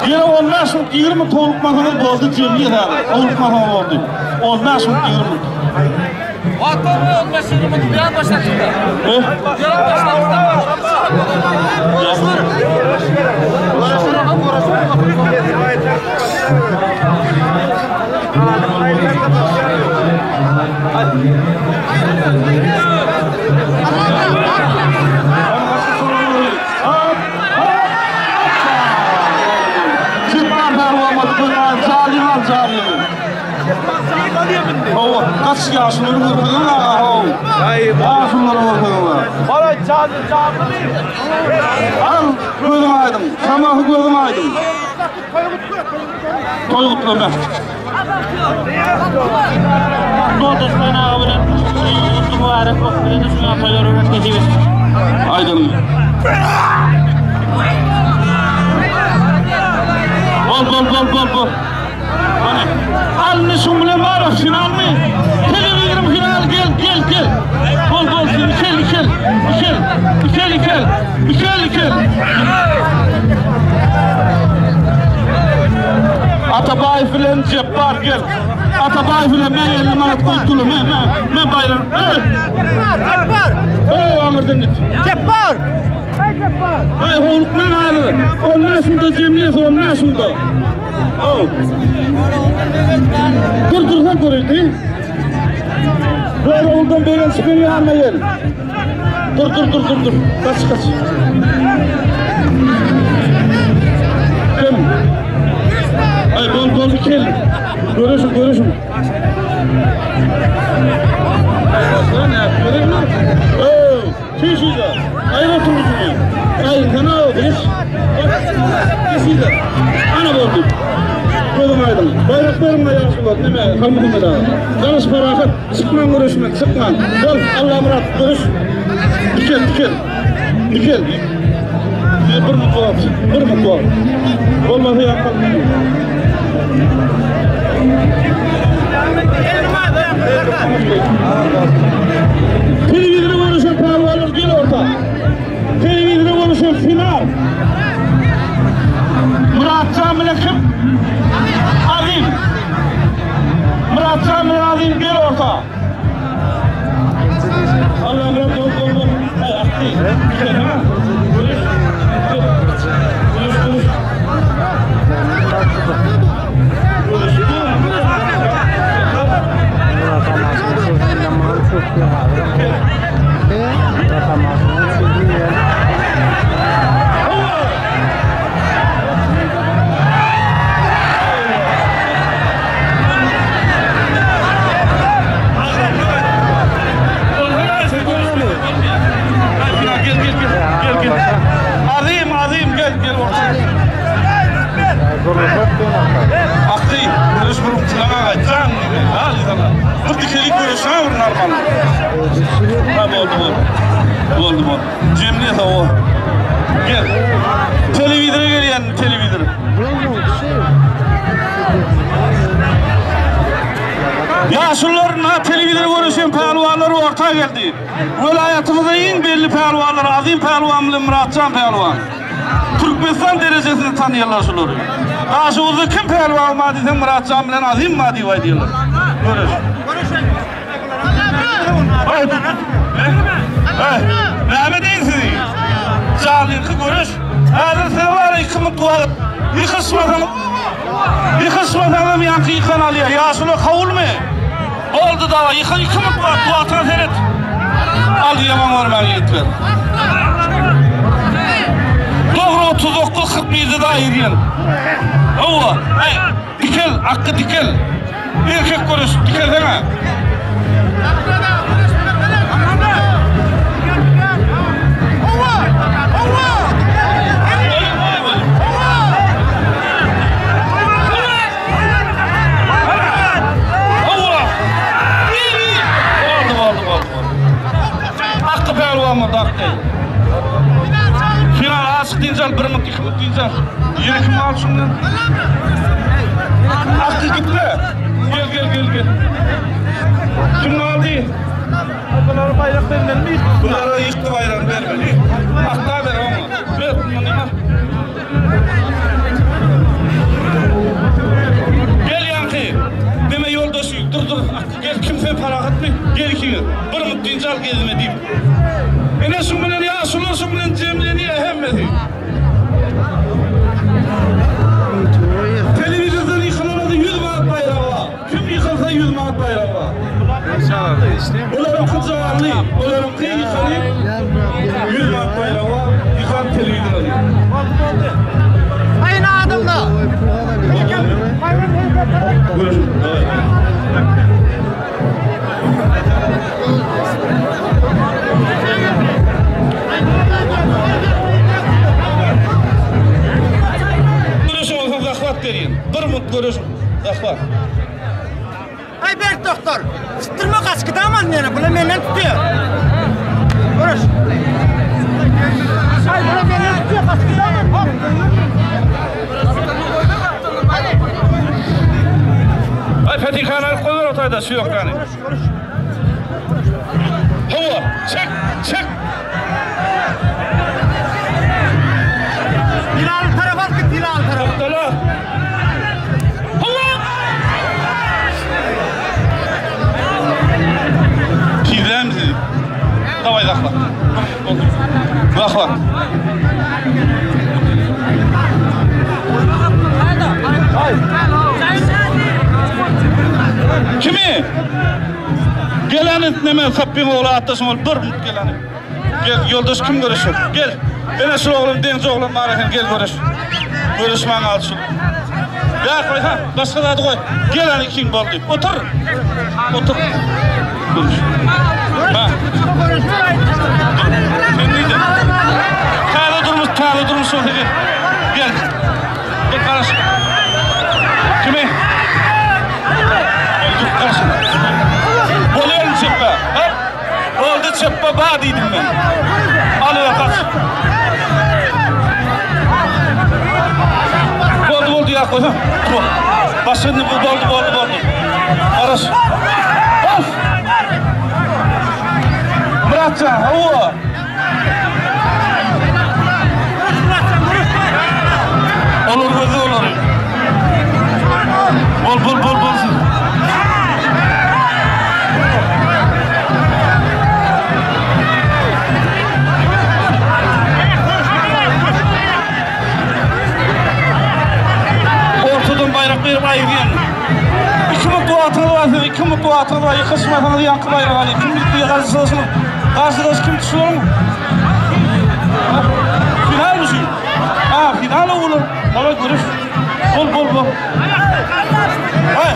Ýene 15 minut 20 minut howlukmasaňyz boldy jemgyýet häzir. Howlukmasaňyz boldy. 15 minut 20 minut. Hawa, kaç ýaşulary görkeziň aga, how. Ýaşulary görkeziň. Bana canlı canlı mı? Al, gözüň aýdyň. Samahy gözüň aýdyň. Toý gutlama. Doduşman aga bilen gutly mübarek bolsun. Bize de şuňa toýlar öwret nesip etsin. Aýdyň. Bol bol bol bol bol. Hany. Alny şuň bilen bar finalmy? Telewizoryň finaly gel gel gel. Bol bol ikel ikel ikel ikel ikel ikel ikel. Atabaýew bilen Jepbar gel. Atabaýew bilen men 50 manat goýup durun. Men men men baýram. Jepbar, Jepbar. Ey aňyrdan git. Jepbar. Ey howlukman aýry. Onda şunda jemleýs, onda şunda. Oh. Dur dur sen göreydi. Dur oğuldan beren çıkın yanına gel. Dur dur dur dur dur. Kaç kaç. Kim? Ay bol bol kel. Görüşün görüşün. Sen ne göreyim mi? Oh, tüy Ay oturursun. Ay kana geç. Geç Ana boldu. Gözüm aydın. Bayraklarım da yaxşı bol. Neme, Halmuhammed ağa. Danış parahat. Çıkman görüşmek, çıkman. Bol, Allah murat, görüş. Dikel, dikel. Dikel. Bir mutlu bir mutlu. Olmasa yapalım. Televizyon görüşen pehlivanlar gel orta. Televizyon görüşen final. Muratcan bile kim? Azim. Muratcan bile Azim gel orta. Allah Murat ol ol ol. Ay aklı. Gel ha. Görüş. Görüş görüş. Gel gel gel. Gel gel. Azim azim gel gel ortaya. Aklı görüş vurup tılana can. Al sana. Bu dikelik görüş ha vurun normal. Ha boldu boldu. Boldu boldu. Cemliye o. Gel. Televizyona gel yani televizor. Ya şunlar na televizor görüşen pehlivanlar orta geldi. Vilayetimize en belli pehlivanlar Azim pehlivan bilen Muratcan pehlivan. Türkmenistan derecesini tanıyorlar şunları. Daşoğuz'da kim pehlivan ma desen Muratcan bilen Azim ma diye diyorlar. Görüş. Ay, Ay, Näme diýsin? Jalykı görüş. Häzir size var iki mutlu wagt. Ýykyşmasaň, ýykyşmasaň ýaňky ýykan alýar. Ýaşuly kawulmy? Boldy dawa, ýykan iki mutlu wagt wagtyna seret. Al ýaman görmän ýigitler. Dogry 39 41 da aýyrýan. Hawa, ay, dikel, akky dikel. Erkek görüş, dikelsene. Oldu, oldu, oldu. Hakkı pehlivan mı hakkı? Final açık deyince, bir mut, iki mut deyince. Yere kim al şundan? Hakkı gitme. Gel, gel, gel, gel. Kim aldı? Bunlara bayrak vermeli mi? Bunlara yıktı bayrağını vermeli. Hatta ver ama. Ver bunu ne? Gel yankı. Deme yoldaşı. Dur dur. Gel kimse Parahatmy? Gel ikiňiz. Bir mut dynç al gezme diýip. Ine şuň bilen ýaşulular şuň bilen jemlenýär hemmesi. Telewizordan ýykylana-da 100 manat baýragy bar. Kim ýykylsa 100 manat baýragy bar. Olaryňky janly, olaryňky ýykalyp 100 manat baýragy bar. Ýykan telewizor alýar. Aýna adamlar. Görüşürüz. Göreş bolsa zahwat berýän. Bir mut göreş zahwat. Ay Berk doktor. Tutturma kaç gıdaman meni. Bula menden tutuyor. Görüş. Ay bula menden tutuyor. Kaç gıdaman. Hop. Ay Fetihany alyp goýber otaýda şu ýokany. Hawa, çek, çek. Hilaly tarafa alyp git, hilaly tarafa. Topdala. Hawa! Tizlämi sizi? Daway zahwat. Zahwat. Kimi? Geleni neme sapyň ogly atdaşyň ogly bir geleni. Gel ýoldaş kim görüşür? Gel. Ene şu oglum deňji oglum bar eken gel görüş. Görüşmäň al şu. Ýa goý ha, başga zady goý. Gel ani ikiň boldy. Otur. Otur. Görüş. Ha. Sen neydi? Täze durmuş, täze durmuş olsa gel. Gel. Gel garaş. Kimi? Dur garaş. Bolýar çepbe. Ha? Boldy çepbe ba diýdim men. Al kaç. Boldy boldy ýa goý. Dur. Başyny bu boldy boldy boldy. Garaş. Of! Muratjan, hawa. Olur gözü olur. Bol bol bol bol. Ortadan baýrak berip aýyrýan. Iki mut wagtyňyz bar siz, iki mut wagtyňyz bar. Ýykyşmasaňyz ýaňky baýrak alyň. Kim gitdi garşydaşyň? Garşydaş kim düşüň? Final mı şu? Ha, final olur. Daway görüş. Bol bol bol. Hay.